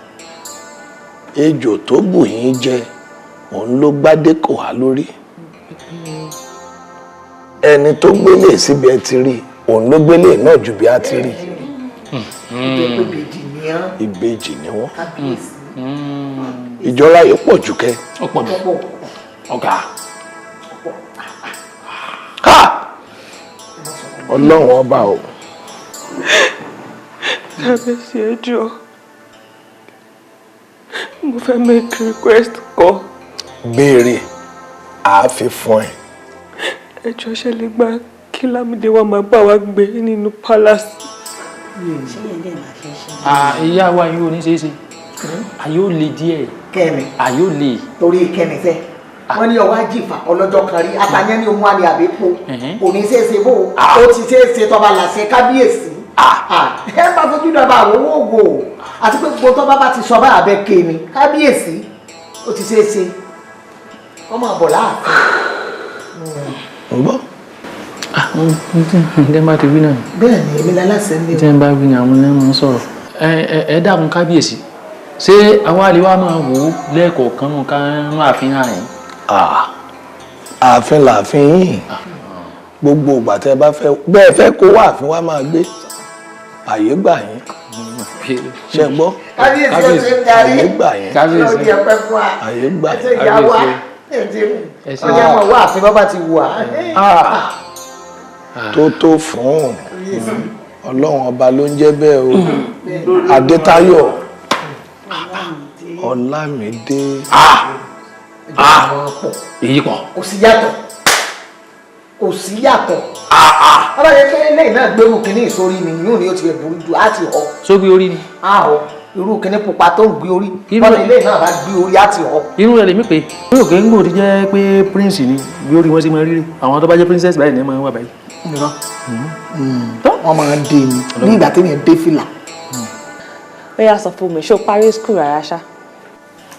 Speaker 3: ejò tó bù yín jẹ òun ló gbádé kò há lórí. Ẹni tó gbélé síbi ẹ ti rí, òun ló gbélé náà ju bí a ti rí. Ìbejì ni wọ́n. Ìjọra yìí pọ̀ jù kẹ́.
Speaker 9: Ó pọ̀ jù. Ọ̀gá.
Speaker 3: Ọlọ́run ọba o.
Speaker 14: Kábíyèsí, ẹ jọ̀ọ́, mo fẹ́ make request kan.
Speaker 3: Béèrè, àá fi fún ẹ.
Speaker 14: Ẹ jọ̀ọ́, ṣe lè gbà kí Lámídé wá máa bá wa gbé nínú palace?
Speaker 9: Ìyá wa yóò ní ṣeéṣe, àyè ó le díẹ̀.
Speaker 8: Kẹ́mi.
Speaker 9: Àyè ó le.
Speaker 8: Torí kẹ́mi sẹ́, wọ́n ní ọwọ́ àjìfà ọlọ́jọ́ kan rí atanyẹ́ ní ohun àlè àbẹ́pọ̀ kò ní ṣeéṣe bó o ti ṣeéṣe tọba làṣẹ kábíyèsí. Ẹ bá fojú dọba àwọn owó ògò àti pé gbogbo tọba bá ti sọ bá abẹ ké ni kábíyèsí ó ti ṣeéṣe wọ́n máa bọ̀ láàfin.
Speaker 3: Ń gbọ́.
Speaker 9: Ǹjẹ́ bá ti wí náà.
Speaker 8: Bẹ́ẹ̀ ni, èmi láláṣẹ ní o.
Speaker 9: Ǹjẹ́ bá wí ni àwọn ẹni máa ń sọ̀rọ̀. Ẹ dákun kábíyèsí, ṣé àwa lè wá máa wò ó lẹ́ẹ̀kọ̀ọ̀kan nù ká ń àfihàn yìí?
Speaker 3: Ààfin lààfin yìí, gbogbo ìgbà tẹ́ bá fẹ́ bẹ́ẹ̀ fẹ́ kó wá ààfin wa máa gbé, àyè gbà yín. Ṣe gbọ́?
Speaker 8: Kábíyèsí, ó ti ń darí.
Speaker 3: Àyè gbà yín.
Speaker 8: Kábíyèsí, ọpẹ́ fún wa.
Speaker 3: Àyè gbà yín.
Speaker 8: Ẹ ṣe ìyá wa, ọjà mọ̀ wá àfin bọ́ bá ti wù wá.
Speaker 3: Tó fún Ọlọ́run ọba ló ń jẹ́ bẹ́ẹ̀ o. Adétáyọ̀ Ọlámídé.
Speaker 9: Èyí pọ̀.
Speaker 8: Kò sí yàtọ̀, kò sí yàtọ̀. Ọba yẹn pé lẹ́yìn náà gbérù kínní ìsórí mi yóò ní o ti burú jù á ti họ.
Speaker 9: Sógbé orí ni.
Speaker 8: Á họ, irú kínní pupa tó ń gbé orí, bọ́lá ilé náà bá gbé orí á ti họ.
Speaker 9: Irú rẹ̀ lèmi pé bí òkè ń gbòdì jẹ́ pé prince ni bí orí wọn ṣe máa rí rí, àwọn tó bá jẹ́ princess báyìí ni wọ́n máa ń wà báyìí.
Speaker 8: Wọ́n máa ń dé ni ní ìgbà téèyàn dé fìlà.
Speaker 5: Ó yá, sọ fún mi, ṣé o parí school rárá ṣá?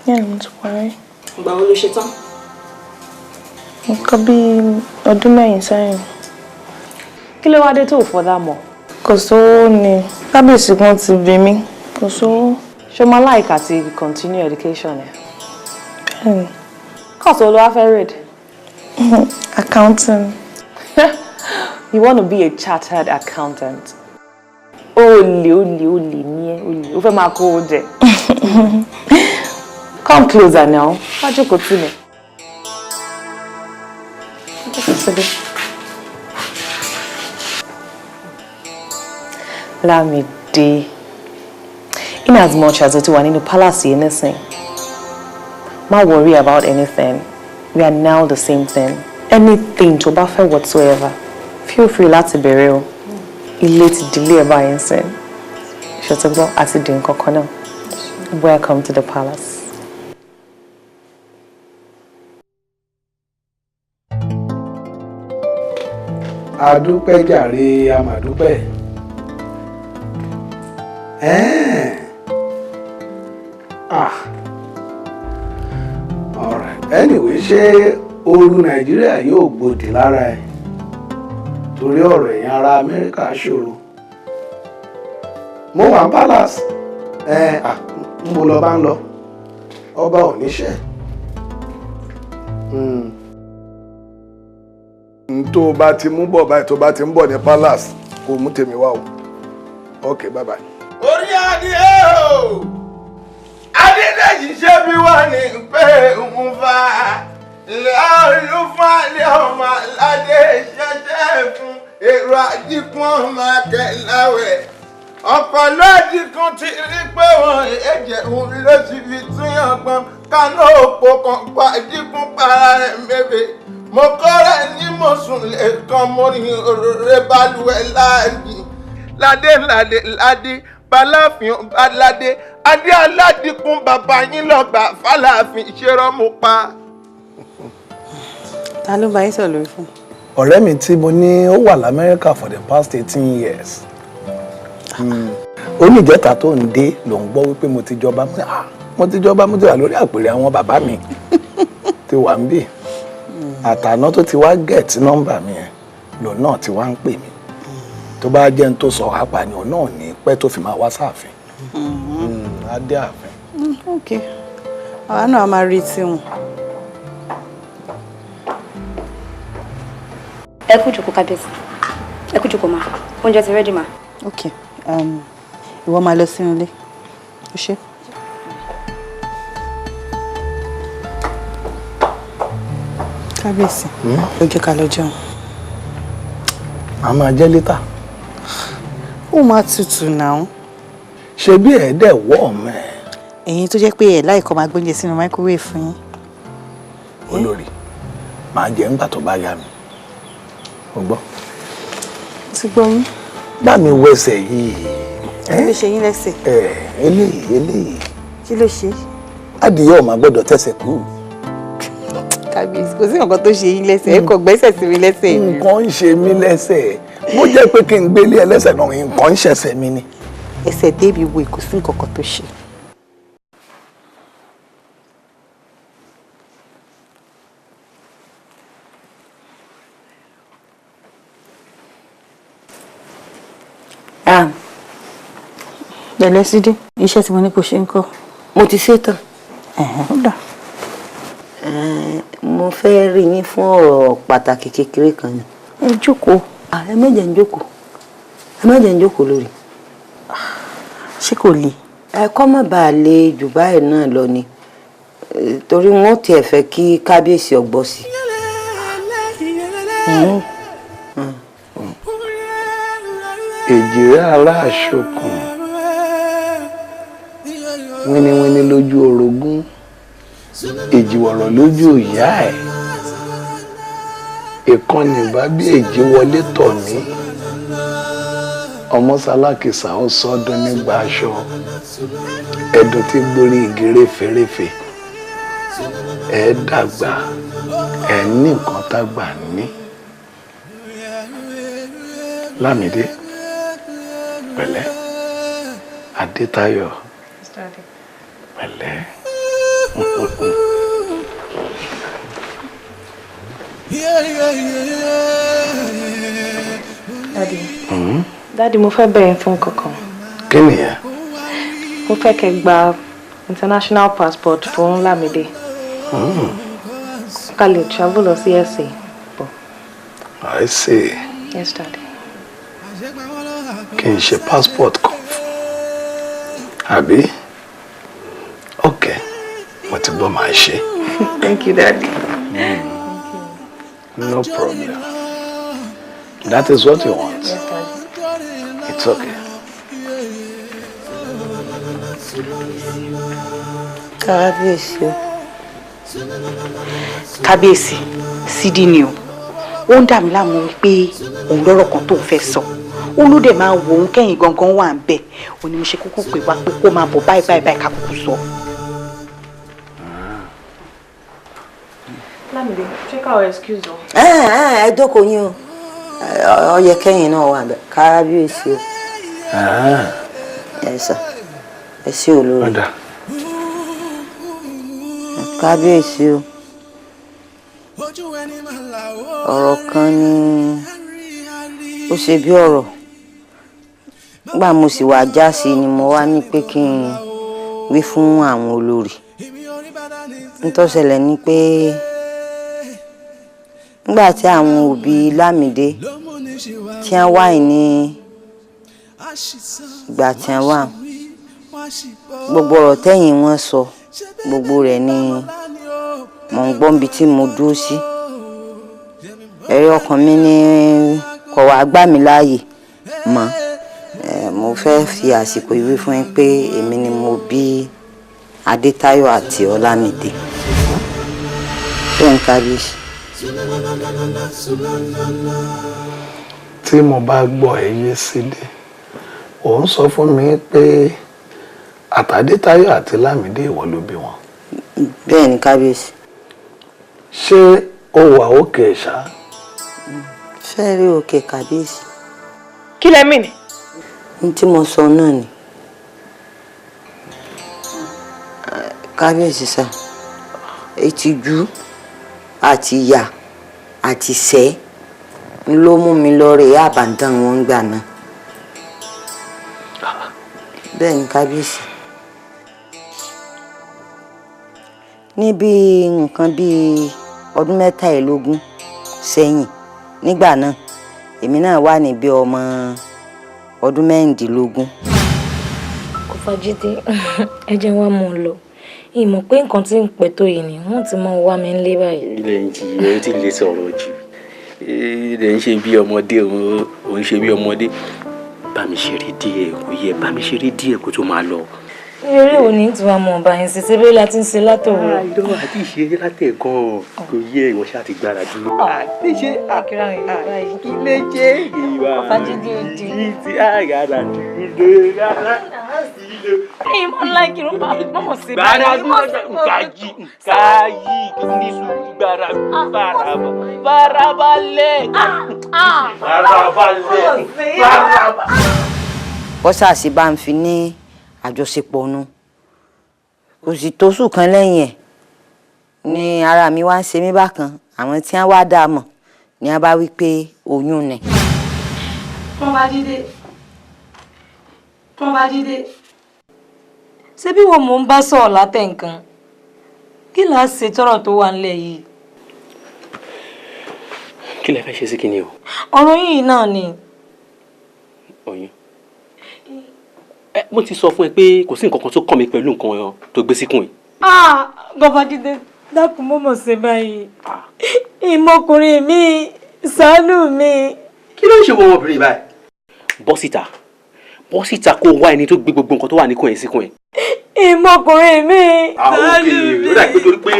Speaker 20: Yeah, mo ti parí.
Speaker 10: Ìgbà wo ló ṣe tán?
Speaker 20: Nǹkan bíi ọdún 4 sẹ́yìn.
Speaker 5: Kí ló wá dé tó fọdá mọ́?
Speaker 20: Kò sówó ni, kábíyèsí kan ti bí mi, kò sówó.
Speaker 5: Ṣé o máa like àti continue education ẹ?
Speaker 20: Bẹ́ẹ̀ni.
Speaker 5: Course wo ló wá fẹ́ read?
Speaker 20: Accounting.
Speaker 5: You want to be a chartered accountant? Olè, olè, olè ní ẹ, olè. O fẹ́ máa kó o jẹ. Come closer now. Wá jókòó tì mí. Jókòó síbí. Lámìdé, in as much as o ti wà nínú palace yìí nísìn, má worry about anything. We are now the same thing. Anything tó bá fẹ́ whatsoever, feel free láti bẹ̀rẹ̀ o. Ilé ti dìlé ẹ̀ báyìí nísìn. Ṣètò àti di nǹkan kan náà. Welcome to the palace.
Speaker 3: Adúpẹ́ jàre, àmàdúpẹ́. Ah, alright. Anyway, ṣé ooru Nàìjíríà yóò gbòdì lára ẹ? Torí ọ̀rọ̀ ẹ̀yin ará Amẹ́ríkà ṣòro. Mo wà ní palace. Ń bo lọ bá ń lọ, ọba ò níṣẹ́. N tó bá ti mú bọ̀ báyìí, tó bá ti ń bọ̀ ní palace, kò mú tèmi wá o. Ok, bye bye.
Speaker 4: Orí adé o, Adédèjì ṣe bí wà ní pé ń fa lọ́lùfàlẹ̀ ọmọ aládé ṣẹṣẹ fún èrò àdínkù ọmọ akẹ́láwẹ̀ ọ̀pọ̀ lọ́dìkún ti rí pé wọ́n ẹ̀jẹ̀ òun ló ti fi túyàn gbọ́n kánú òpó kan pa àdínkù para rẹ̀ mébè. Mo kọ́ra ní mo sùn lẹ́ẹ̀kan, mo ní òrèrè balùwẹ̀ láàyè. Ládé ládé ládé balàfin baládé adé aládìkún bàbá yín lọ́gbà fàlàfin ṣèrọ́mù pa.
Speaker 10: Ta ló bá yín sọ̀rọ̀ lórí fún?
Speaker 3: Ọ̀rẹ́ mi tí mo ní ó wà l'Amẹ́ríkà for the past 18 years. Ó ní ìjẹta tó ń dé lòún gbọ́ wípé mo ti jọba. Mo ní, "Ah, mo ti jọba, mo ti wà lórí àpèrè àwọn bàbá mi ti wà ń bì." Àtàná tó ti wá get nọ́mbà mi yẹn, lòun náà ti wá ń pè mí. Tó bá jẹ́ n tó sọ apá ni, òun náà ní pẹ́ tó fi máa wá sáàfin. Á dé ààfin.
Speaker 10: Ok, àwa náà a máa retí wọn.
Speaker 21: Ẹ kú jókòó, kábíyèsí. Ẹ kú jókòó ma. Oúnjẹ ti ready ma.
Speaker 10: Ok, ìwọ máa lọ sínú ilé, o ṣé. Kábíyèsí, ó jẹ́ ká lọ jẹun.
Speaker 3: Màá máa jẹ́ later.
Speaker 10: Ó máa tutù náà.
Speaker 3: Ṣé bí ẹ̀ dẹ̀ wọ́ ọ̀mọ́ ẹ̀?
Speaker 10: Ẹ̀yin tó jẹ́ pé ẹ̀ láìkọ́ máa gbóúnjẹ sínú microwave fún yín.
Speaker 3: Olórí, màá jẹ ńgbà tó bá yá mi. O gbọ́?
Speaker 10: Ti gbọ́ yín.
Speaker 3: Bá mi wẹsẹ̀ yìí.
Speaker 10: Kí ló ṣe yín lẹ́sẹ̀?
Speaker 3: Ẹ eléyìí, eléyìí.
Speaker 10: Kí ló ṣe?
Speaker 3: Adìyẹ ò máa gbọ́dọ̀ tẹ̀sẹ̀ kú.
Speaker 10: Kábíyèsí, kò sí nǹkan tó ṣe yín lẹ́sẹ̀, ẹ kò gbẹ́sẹ̀ sí mi lẹ́sẹ̀ ni.
Speaker 3: Nǹkan ń ṣe mí lẹ́sẹ̀. Bó jẹ́ pé kí n gbélé ẹlẹ́sẹ̀ náà, nǹkan ń ṣẹ̀ṣẹ̀ mi ni.
Speaker 10: Ẹsẹ̀ débi wo, kò sí nǹkan kan tó ṣe.
Speaker 7: Pẹ̀lẹ́ Sídí, iṣẹ́ tí mo ní kò ṣe ń kọ́.
Speaker 6: Mo ti ṣe tán.
Speaker 7: Ó dà.
Speaker 6: Mo fẹ́ rí yín fún ọ̀rọ̀ pàtàkì kékeré kan ni.
Speaker 7: Ẹ jókòó.
Speaker 6: Ẹ má jẹ́ ń jókòó, ẹ má jẹ́ ń jókòó lórí.
Speaker 7: Ṣé kò le?
Speaker 6: Ẹ kọ́ má bàa le jù báyìí náà lọ ni, torí wọn ò tiẹ̀ fẹ́ kí kábíyèsí ọgbọ́ sí i.
Speaker 3: Èjìrẹ́ aláàṣokùn, wíníwíní lójú orogún, èjìwọ̀rọ̀ lójú ìyá ẹ̀, ìkànnì bá bí èjì wọlé tọ̀ mí, ọmọ sálákìsà ó sọdún nígbà aṣọ ẹdùn tí gborí igi réferéfe. Ẹ dàgbà, ẹ ní nǹkan tágbà ní. Lámìdé, pẹ̀lẹ́. Adétayọ̀, pẹ̀lẹ́.
Speaker 5: Daddy. Daddy, mo fẹ́ bẹ̀ yín fún kankan.
Speaker 3: Kí nìyẹn?
Speaker 5: Mo fẹ́ kẹ́ gba international passport fún Lámìdé. Ká lè travel lọ sí SA.
Speaker 3: I see.
Speaker 5: Yes, Daddy.
Speaker 3: Kí n ṣe passport kan fún. Àbí? Ok, mo ti gbọ́, màá ṣe.
Speaker 5: Thank you, Daddy.
Speaker 3: No problem. That is what you want.
Speaker 5: Yes, Daddy.
Speaker 3: It's okay.
Speaker 6: Kábíyèsí o.
Speaker 7: Kábíyèsí, Sídí ni o. Ó ń dà mí láàmú wípé òun lọ́rọ̀ kan tóun fẹ́ sọ. Ó ló dẹ̀ máa wò ó kẹ́yìn gangan wà ń bẹ̀. Ó ní mo ṣe kúkú pè wá pé kó máa bọ̀ báyìí báyìí báyìí ká kúkú sọ.
Speaker 5: Lámìdé, ṣé káwọn excuse o?
Speaker 6: Ẹ jókòó yín o, ó yẹ kẹ́yìn náà wà bẹ́ẹ̀. Kábíyèsí o. Ẹ sà, ẹ sí olórí. Kábíyèsí o, ọ̀rọ̀ kan ni ó ṣe bí ọ̀rọ̀. Nígbà mo sì wá já sí ni mo wá ní pé kí n wí fún àwọn olórí. N tó ṣẹlẹ̀ ni pé nígbà tí àwọn òbí Lámìdé tí wọ́n wà ní ìgbà tí wọ́n wà, gbogbo ọ̀rọ̀ tẹ́yìn wọn sọ, gbogbo rẹ̀ ni mò ń gbọ́ níbi tí mo dúró sí. Ẹ̀rí ọkàn mi ní kò wá gbà mí láàyè mọ́. Mo fẹ́ fi àsìkò ìwé fún yín pé èmi ni mo bí Adétáyọ̀ àti Ọlámídé. Bẹ́ẹ̀ ni kábíyèsí.
Speaker 3: Tí mo bá gbọ́ ẹ yé Sídí, ò ń sọ fún mi pé àtàdétáyọ̀ àti Lámìdé ìwọ ló bí wọn.
Speaker 6: Bẹ́ẹ̀ ni kábíyèsí.
Speaker 3: Ṣé o wà òkè ṣá?
Speaker 6: Fẹ́ rí òkè kábíyèsí.
Speaker 5: Kí lẹ mí ni?
Speaker 6: N tí mo sọ náà ni. Kábíyèsí sá, ìtìjú àti ìyà àti ìṣẹ́ ló mú mi lọ rè àbàdàn wọn gbà náà. Bẹ́ẹ̀ ni kábíyèsí. Níbi nǹkan bíi ọdún 23 sẹ́yìn nígbà náà, èmi náà wà níbi ọmọ ọdún 16.
Speaker 20: Kò fàjídé, ẹ jẹ́ wá mú un lọ. Ìmọ̀ pé nǹkan tí ń pẹ́ tó yìí ni wọ́n ti máa wá mi nílé báyìí.
Speaker 11: Ilẹ̀ ń jí ẹ ti lè sọ̀rọ̀ jù, ilẹ̀ ń ṣe bí ọmọdé, òun ṣe bí ọmọdé. Bá mi ṣeré díẹ̀, kò yẹ bá mi ṣeré díẹ̀ kó tó máa lọ.
Speaker 20: Eré wo ni tí wàá mọ̀ ọba yẹn ṣe ṣe bí láti ń ṣe látòwúrọ̀.
Speaker 11: Irọ́ àti ìṣeré látẹ̀gàn kò yẹ ìwọ ṣáà ti gbára dúró.
Speaker 20: Àti ṣe àkìrà ìlú báyìí.
Speaker 11: Ilé jẹ́ ìwà
Speaker 20: Ọ̀fàjídé òdì.
Speaker 11: Ti àgàrà dúró rárá.
Speaker 20: Ìmọ̀ ńlá ìkírun bá mọ̀mọ̀ sí
Speaker 11: Gbára dúró nkayi nkayi ní sùúrù gbára farabalẹ̀. Farabalẹ̀ farabalẹ̀.
Speaker 6: Bọ́sàsì bá ń fi ní àjọṣepọ̀ nu, kò sì tóṣù kan lẹ́yìn ẹ̀ ni ara mi wá ń ṣe mí bákan. Àwọn tí wọ́n wá dá a mọ̀ ni wọ́n bá wí pé oyún ni.
Speaker 10: Tọ́ba Jídé, Tọ́ba Jídé.
Speaker 20: Ṣé bí wọn mò ń bá sọ̀rọ̀ látẹ̀ nǹkan? Kí là á ṣe tọ́rọ̀ tó wà nílẹ̀ yìí?
Speaker 11: Kí lẹ fẹ́ ṣe sí kíni o?
Speaker 20: Ọ̀rọ̀ yìí náà ni.
Speaker 11: Oyún. Ẹ mo ti sọ fún ẹ pé kò sí nǹkan kan tó kàn mí pẹ̀lú nǹkan tó gbé síkùn yìí.
Speaker 20: Ah! Babájídé, dákun mọ́mọ́ ṣe báyìí. Ìmọkùnrin mi, ṣàánú mi.
Speaker 11: Kí ló ń ṣe wọ ọmọbìnrin báyìí? Bọ́ síta. Bọ́ síta kó wá ẹni tó gbé gbogbo nǹkan tó wà níkùn ẹ̀ síkùn ẹ̀.
Speaker 20: Ìmọkùnrin mi, ṣàánú mi.
Speaker 11: Ó dà pé torí pé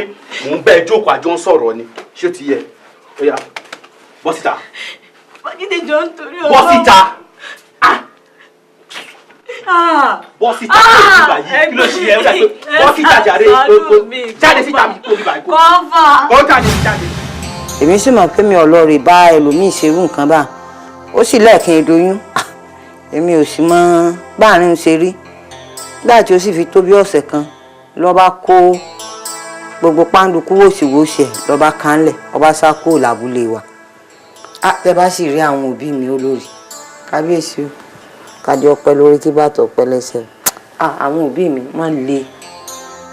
Speaker 11: mò ń bá ẹ jókòó àjọ ń sọ̀rọ̀ ni. Ṣé ó ti yẹ? Ó yá, bọ́ síta.
Speaker 20: Babájídé jọ ń torí Ọlọ́run.
Speaker 11: Bọ́ síta. Bọ́ síta kó o ti bà yìí. Kí ló ṣe ẹ? Ó dà pé bọ́ síta jàre. Jáde síta kó o ti bà yìí.
Speaker 20: Kọ́fà.
Speaker 11: Kó jáde jáde.
Speaker 6: Èmi sì mọ̀ pé mi ò lọ rè bá ẹlòmíì ṣerú nǹkan bá ó sì lẹ́ẹ̀kan ìdoyún, èmi ò sì mọ báàrin ṣe rí. Nígbà tí ó sì fi tó bí ọ̀sẹ̀ kan ló bá kó gbogbo pàǹdùkú wòsíwòsì ẹ̀ ló bá kánlẹ̀, ó bá sá kúrò lábúlé wa. Tẹ́ bá sì rí àwọn òbí mi olórí, kábíyèsí o, kájọ ọpẹ́ lórí kí bàtọ̀ ọpẹ́ lẹ́sẹ̀. Àwọn òbí mi wọ́n le.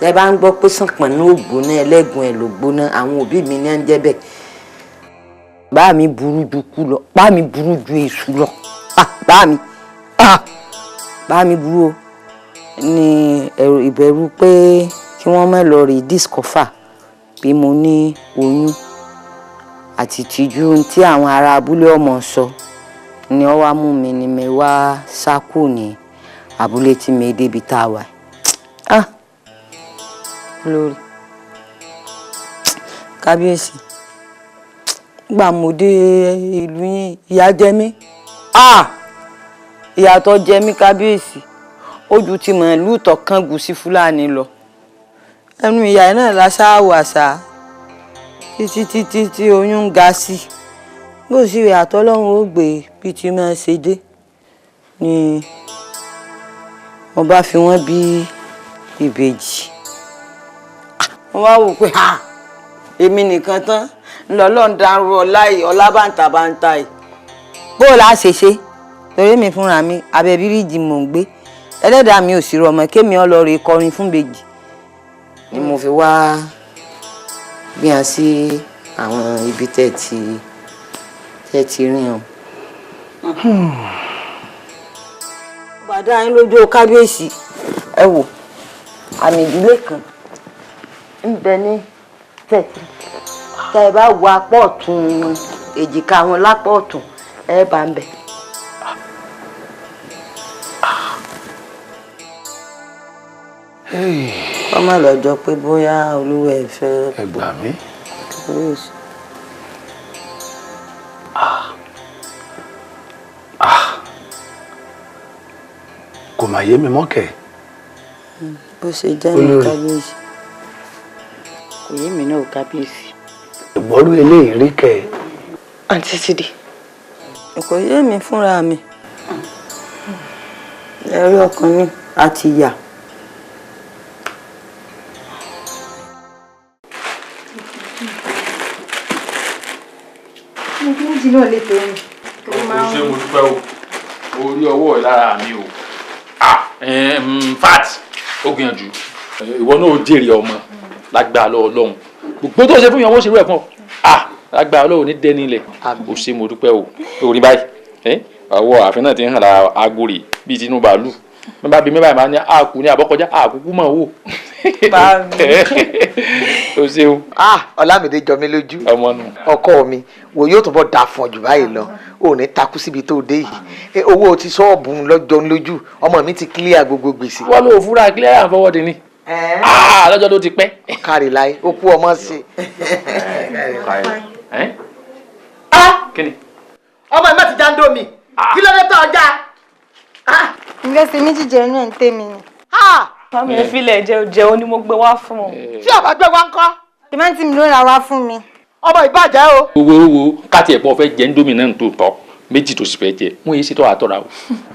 Speaker 6: Tẹ́ bá ń gbọ́ pé sànpọ̀n náà ò gbóná, ẹlẹ́gùn ẹ̀ ló gbóná, àwọn òbí mi ní à ń jẹ́ bẹ́ẹ̀. Bá mi burú ju kú lọ, bá mi burú ju èṣù lọ. Bá mi burú o. Ní ìbẹ̀rù pé kí wọ́n má lọ rí discover bí mo ní oyún àti tìjú tí àwọn ará abúlé ọmọ sọ ni ó wá mú mi ni mi wá sá kù ní abúlé tí mi débi tá a wà. Olórí, kábíyèsí, gbà mo dé ìlú yín, ìyà jẹ mí. Ìyà tó jẹ mí kábíyèsí, ojú ti màálù tó kángun sí Fúlàní lọ. Ẹnu ìyá náà la ṣáà wà ṣá títí títí tí oyún ń ga sí. Bó sì rí àtọ́lọ́run ó gbé bí ti máa ṣe dé ni mo bá fi wọ́n bí ìbejì. Wọ́n wá wò pé èmi nìkan tán ńlọlọ́run darú ọlá yìí, ọlá bàǹtàbàǹtà yìí. Bó o la ṣe ṣe torí mi fúnra mi abẹ́ bíríìjì mò ń gbé, ẹlẹ́dàá mi ò sì rọmọ kémi ọlọ́ọ̀rẹ́ kọrin fún ìbejì ni mo fi wá bí a sí àwọn ibi tẹ́ ti rìn o. Bàdá yín lójú kábíyèsí, ẹ wò àmì ìdílé kan ń bẹ ní tẹ̀tí tẹ́ ẹ bá wo apá ọ̀tún èjìká wọn lápá ọ̀tún ẹ bá ń bẹ. Wọ́n má lọ jọ pé bóyá olúwa ẹ̀ fẹ́.
Speaker 3: Ẹ gbà mí. Kò mà yé mi mọ́ kẹ̀.
Speaker 6: Bó ṣe jẹ́ ní kábíyèsí.
Speaker 7: Kò yé mi náà kábíyèsí.
Speaker 3: Ìgbọ́rú eléyìí rí kẹ̀.
Speaker 5: Àǹtí Sídì.
Speaker 6: Kò yé mi fúnra mi. Ẹ̀rí ọkàn mi àti ìyà.
Speaker 13: Méjì náà lè tó mi.
Speaker 9: O ṣé mo dúpẹ́ o, o rí ọwọ́ ẹ̀ lára mi o. In fact, ó gbìyànjú. Ìwọ náà ó jèrè ọmọ lágbára lọ́wọ́ Ọlọ́run. Gbogbo tó ṣe fún mi, ọmọ òṣèlú ẹ̀ fún ọ. Lágbára Ọlọ́run ní dẹ́ni ilẹ̀. O ṣé mo dúpẹ́ o. O rí báyìí. Ọwọ́ ààfin náà ti ń hàn lára agorè bíi tinú bàálù. Mi bá bí mi báyìí máa ní àkú ní àbọ̀kọjá àkúkú mọ̀ wò. O ṣeun.
Speaker 8: Ọlámídé jọ mí lójú.
Speaker 9: Ọmọ nù.
Speaker 8: Ọkọ mi wo yóò túbọ̀ dà fún ọ jù báyìí lọ, ò ní takú síbi tó dé yìí. Owó ti ṣọ́ọ̀bù lọ́jọ́ lójú, ọmọ mi ti clear gbogbo gbèsè.
Speaker 9: Wọ́n ló fúra clear and forward ni. Lọ́jọ́ tó ti pẹ́.
Speaker 8: Kárí láyé, ó kú ọmọ sí.
Speaker 9: Kí ni?
Speaker 8: Ọmọ mi ti já ń dó mi, kí ló dé tó ọjà?
Speaker 13: Ǹjẹ́ ṣe méjì jẹ inú ẹ̀ ń tèmi ni?
Speaker 5: Mami ẹ filẹ̀ jẹun ni mo gbé wá fún ọ.
Speaker 8: Tí ọba gbé wá ń kọ́?
Speaker 13: Tìmọ́tì mi ló ra wá fún mi.
Speaker 8: Ọmọ ìbàjẹ́ o.
Speaker 9: Owó káàtì ẹ̀pọ̀ fẹ́ jẹ ndómi náà tó tọ́ méjì tó sì fẹ́ jẹ wọ́n yìí ṣètò àtọ́ra o.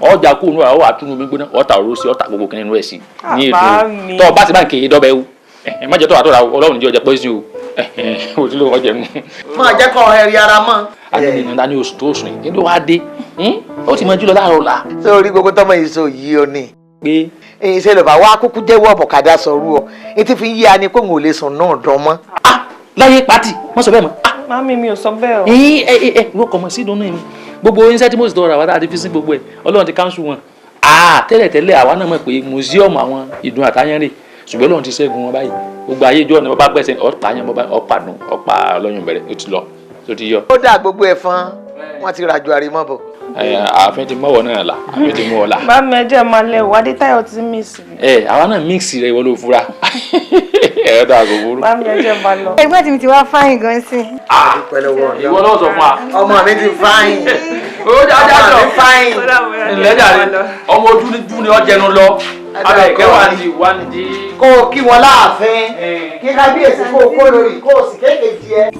Speaker 9: Ọjà kó inú àwọn àtúnú mi gbóná ọ̀tà òró sí ọ̀tà gbogbo kìnìún ẹ̀ sí ní ètò tọ́ ọba sì bá ń kéye dọ́bẹ̀ o. Ẹ má jẹ́ tọ́ àtọ́ra o, Ọlọ́run jẹ́ ọjà pọ́ìsì o. O ti ló ọjà nù.
Speaker 8: Máa jẹ́ kọ́ ẹ̀rí ara mọ́.
Speaker 9: Àdúgbò ní oṣù tó sùn yìí ló wá dé ó ti mọ jùlọ láàárọ̀ la.
Speaker 8: Sórí gbogbo tọmọ yìí sọ yìí o ní.
Speaker 9: Pé.
Speaker 12: Ṣe lọ́ba wa kúkú jẹ́wọ́ ọ̀bọ̀kadà sọ̀rọ̀ ọ etí fi ń yí ani pé òun ò lè sùn náà dán mọ́.
Speaker 9: Láyé pati wọ́n sọ bẹ́ẹ̀ mọ́.
Speaker 5: Mami mi ò sọ bẹ́ẹ̀ o.
Speaker 9: Ẹ ẹ ìwọ kọ̀ mọ̀ sí ìdùnnú mi. Gbogbo iṣẹ́ tí mo sì tọrọ àwa tá a ti fi sí gbogbo ẹ̀ Ọlọ́run ti káńsù wọn. Tẹ́lẹ̀ tẹ́lẹ̀ àwa náà mọ̀ pé museum àwọn ìdun àtayánrè ṣùgbọ́n Ọlọ́run ti ṣẹ́gun wọn báyìí. Gbogbo ayé ìjọ ni wọ́n bá gbẹ̀sẹ̀ ọ̀pá yẹn ọ̀pá nù ọ̀pá ọlọ́yún bẹ̀rẹ̀ ó ti lọ tó ti yọ.
Speaker 12: Ó dà gbogbo ẹ̀fọn wọ́n ti ràjò àrèmọ́ bọ̀.
Speaker 9: Ààfin ti mọ̀wọ́ náà là ààfin ti mú ọ là.
Speaker 5: Mami ẹ jẹ́ máa lẹ̀ wá Adétáyọ̀ ti mix mi.
Speaker 9: Ẹ àwa náà mix rẹ ìwọ ló fura ẹ dà kò burú.
Speaker 5: Mami ẹ jẹ́ máa lọ.
Speaker 13: Ẹgbẹ́ tí mi ti wá fáyìn gan sí.
Speaker 9: Ìwọ ló sọ fún wa.
Speaker 12: Ọmọ mi ti fáyìn.
Speaker 9: Ó jáde
Speaker 12: Ọmọ mi fáyìn.
Speaker 9: Ǹlẹ́ jàre ọmọ ojú ni jú ni ọ jẹnu lọ. Abẹ ìkẹ́ wà ní wà ní di.
Speaker 12: Kó o kí wọn láàfin kí kábíyèsí kó o kó lórí kó o sì kéèkéjì ẹ.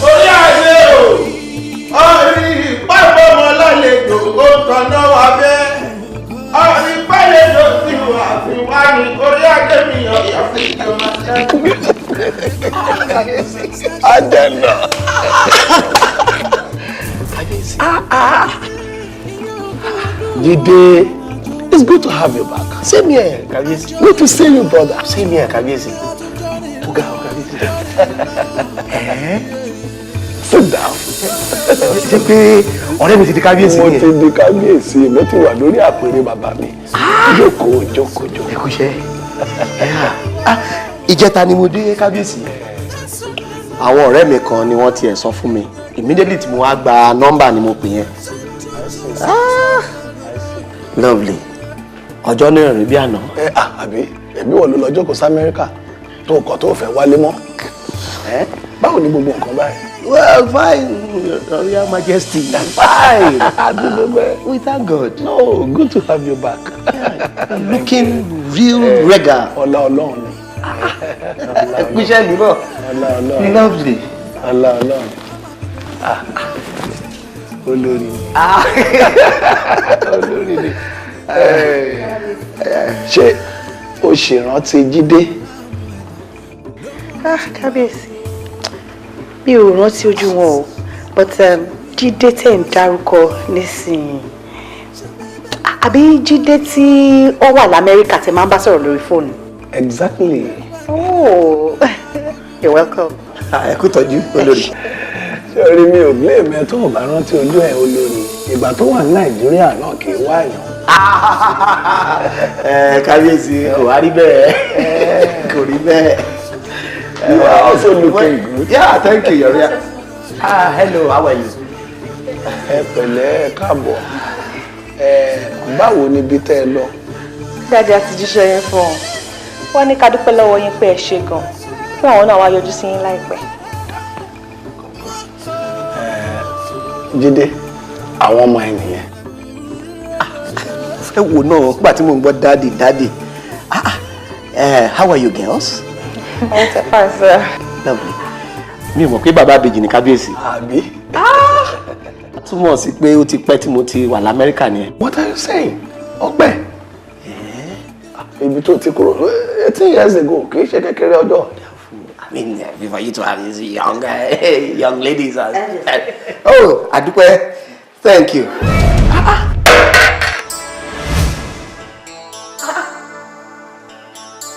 Speaker 4: Orí ayé o, orí pápámọ́ lálejò ó tọ́nà wá bẹ́ẹ̀. Orí pálejò tí wà fi wá ní orí ajé mi ọ̀yà fi jọba.
Speaker 3: Àjẹnà. Jídé, it's good to have you back. Same here, Kábíyèsí. Good to see you, brother.
Speaker 15: Same here, Kábíyèsí. Ọ̀gá, Kábíyèsí.
Speaker 3: Sit down.
Speaker 15: Ṣé pé ọ̀rẹ́ mi ti di kábíyèsí
Speaker 3: Mo
Speaker 15: ni?
Speaker 3: ti di kábíyèsí, mo ti wà lórí àpèrè bàbá mi. Jókòó, jókòó, jókòó.
Speaker 15: Ẹ kú iṣẹ́. Ìjẹta ni mo dé kábíyèsí. Àwọn ọ̀rẹ́ mi kan ni wọ́n tiẹ̀ sọ fún mi. Immediately tí mo wá gba nọ́mbà ni mo pè yẹn. Lovely. Ọjọ́ náà rí bí àná.
Speaker 3: Ẹ àbí ẹbí wọ̀ ló lọ jókòó sí Amẹ́ríkà tó kọ̀ tó fẹ́ wálé mọ́. Báwo ni gbogbo nǹkan báyìí?
Speaker 15: Well, fine, Your Royal Majesty. Fine. We thank God.
Speaker 3: No, good to have you back.
Speaker 15: Looking real regal.
Speaker 3: Ọlá Ọlọ́run ni.
Speaker 15: Ẹ kú iṣẹ́ ìlú náà.
Speaker 3: Ọlá Ọlọ́run.
Speaker 15: Lovely.
Speaker 3: Ọlá Ọlọ́run. Olórí ni. Olórí ni. Ṣé o ṣèrántí Jídé?
Speaker 7: Kábíyèsí, mi ò rántí ojú wọn o, but Jídé tẹ̀ ń dárúkọ nísìnyí. Àbí Jídé tí ó wà l'Amẹ́ríkà tẹ̀ máa ń bá sọ̀rọ̀ lórí fóònù.
Speaker 3: Exactly.
Speaker 7: Oh, you're welcome.
Speaker 15: Ẹ kú tọ́jú olórí.
Speaker 3: Ṣé orí mi ò blame ẹ tó o bá rántí ojú ẹ olórí? Ìgbà tó wà ní Nàìjíríà náà kì í wá èèyàn.
Speaker 15: Ẹ kábíyèsí kò wá rí bẹ́ẹ̀. Kò rí bẹ́ẹ̀.
Speaker 3: You are also looking good.
Speaker 15: Yeah, thank you, Your Royal. Hello, how are you?
Speaker 3: Ẹ pẹ̀lẹ́, ẹ káàbọ̀. Ẹ báwo ni ibi tẹ́ ẹ lọ?
Speaker 5: Dáàdi àti jíṣẹ́ yín fún ọ. Wọ́n ní ká dúpẹ́ lọ́wọ́ yín pé ẹ ṣe gan. Fún àwọn náà wá yọjú sí yín láìpẹ́.
Speaker 3: Jídé, àwọn ọmọ ẹ nìyẹn.
Speaker 15: Ẹ wò náà, nígbà tí mò ń gbọ́ daddy daddy. How are you girls?
Speaker 5: I'm fine, sir.
Speaker 15: Lovely. Mi ò mọ̀ pé bàbá àbèjì ní kábíyèsí.
Speaker 3: Àbí?
Speaker 15: Túmọ̀ sí pé ó ti pẹ́ tí mo ti wà l'Amẹ́ríkà nìyẹn.
Speaker 3: What are you saying? Ọpẹ́. Ibi tó ti kúrò 18 years ago kì í ṣe kékeré ọjọ́.
Speaker 15: I mean, before you to have these young, young ladies. Oh, Adúpẹ́, thank you.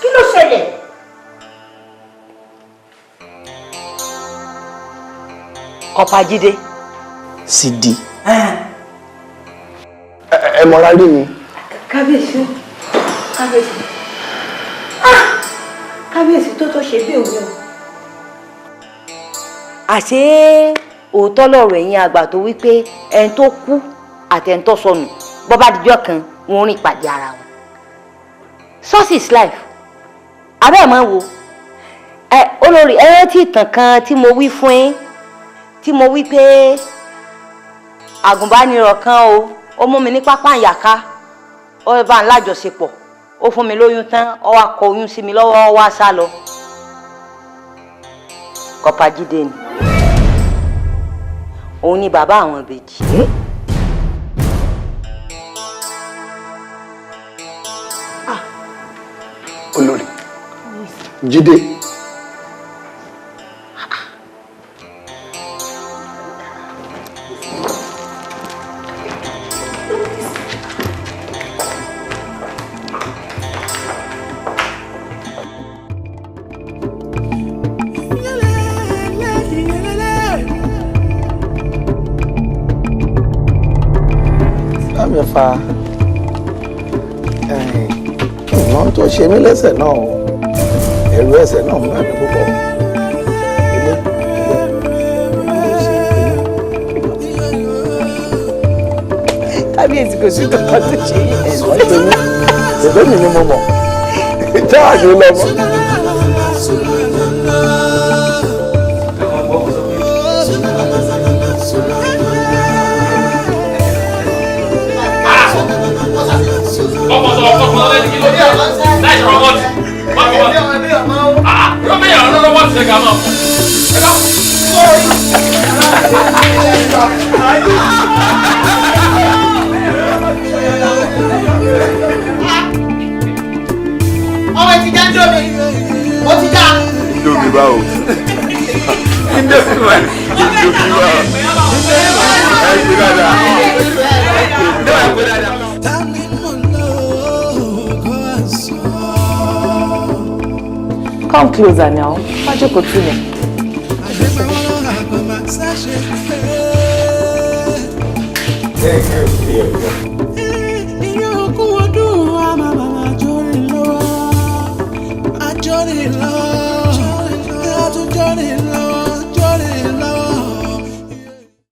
Speaker 6: Kí ló ṣẹlẹ̀? Kọ̀pá Jídé.
Speaker 15: Sidi.
Speaker 3: Ẹ mọra rí mi.
Speaker 6: Kábíyèsí o, kábíyèsí. Ah! Kábíyèsí tó tó ṣe bí òwe o. Àṣé òótọ́ lọ̀rọ̀ ẹ̀yin àgbà tó wí pé ẹni tó kú àti ẹni tó sọnù bọ́ bá dijọ́ kan wọn rìn pàdé ara wọn. Source is life. Abẹ́ ẹ̀ máa wo. Ẹ olórí, ẹ rántí ìtàn kan tí mo wí fún yín, tí mo wí pé àgùnbánirọ̀ kan o, ó mú mi ní pápá ìyàká, ó bá ń lájọṣepọ̀, ó fún mi lóyún tán, ó wá kọ oyún sí mi lọ́wọ́, ó wá sá lọ. Kọ́pájídé ni òun ni bàbá àwọn ìbejì.
Speaker 3: Olórí Jídé. Bámi fa ìmọ̀ tó ṣe mí lẹ́sẹ̀ náà o, ẹ̀rù ẹsẹ̀ náà ń bà mí púpọ̀. Ilé
Speaker 10: Kábíyèsí, kò sí kankan tó ṣe yín.
Speaker 3: Wọ́n ṣe mí, ṣèbí mi ni mo mọ̀, jáàjì lọ mọ́.
Speaker 9: Ọmọ sọ ọkọ lẹ́nu kí ló dé láì sọ̀rọ̀ wọ́ọ̀tì wọ́n fi wọ́n ah yóò bẹ̀rẹ̀ ọ̀rọ̀ lọ́wọ́ ti ṣe mọ́ ẹ lọ.
Speaker 8: Ọmọ ti já ń dó mi, ó ti já.
Speaker 2: Indomie báwo? Indomie báwo? Indomie báwo? Ẹ gbé dáadáa. Ẹ gbé dáadáa.
Speaker 5: Come closer now. Má jókòó tì mí.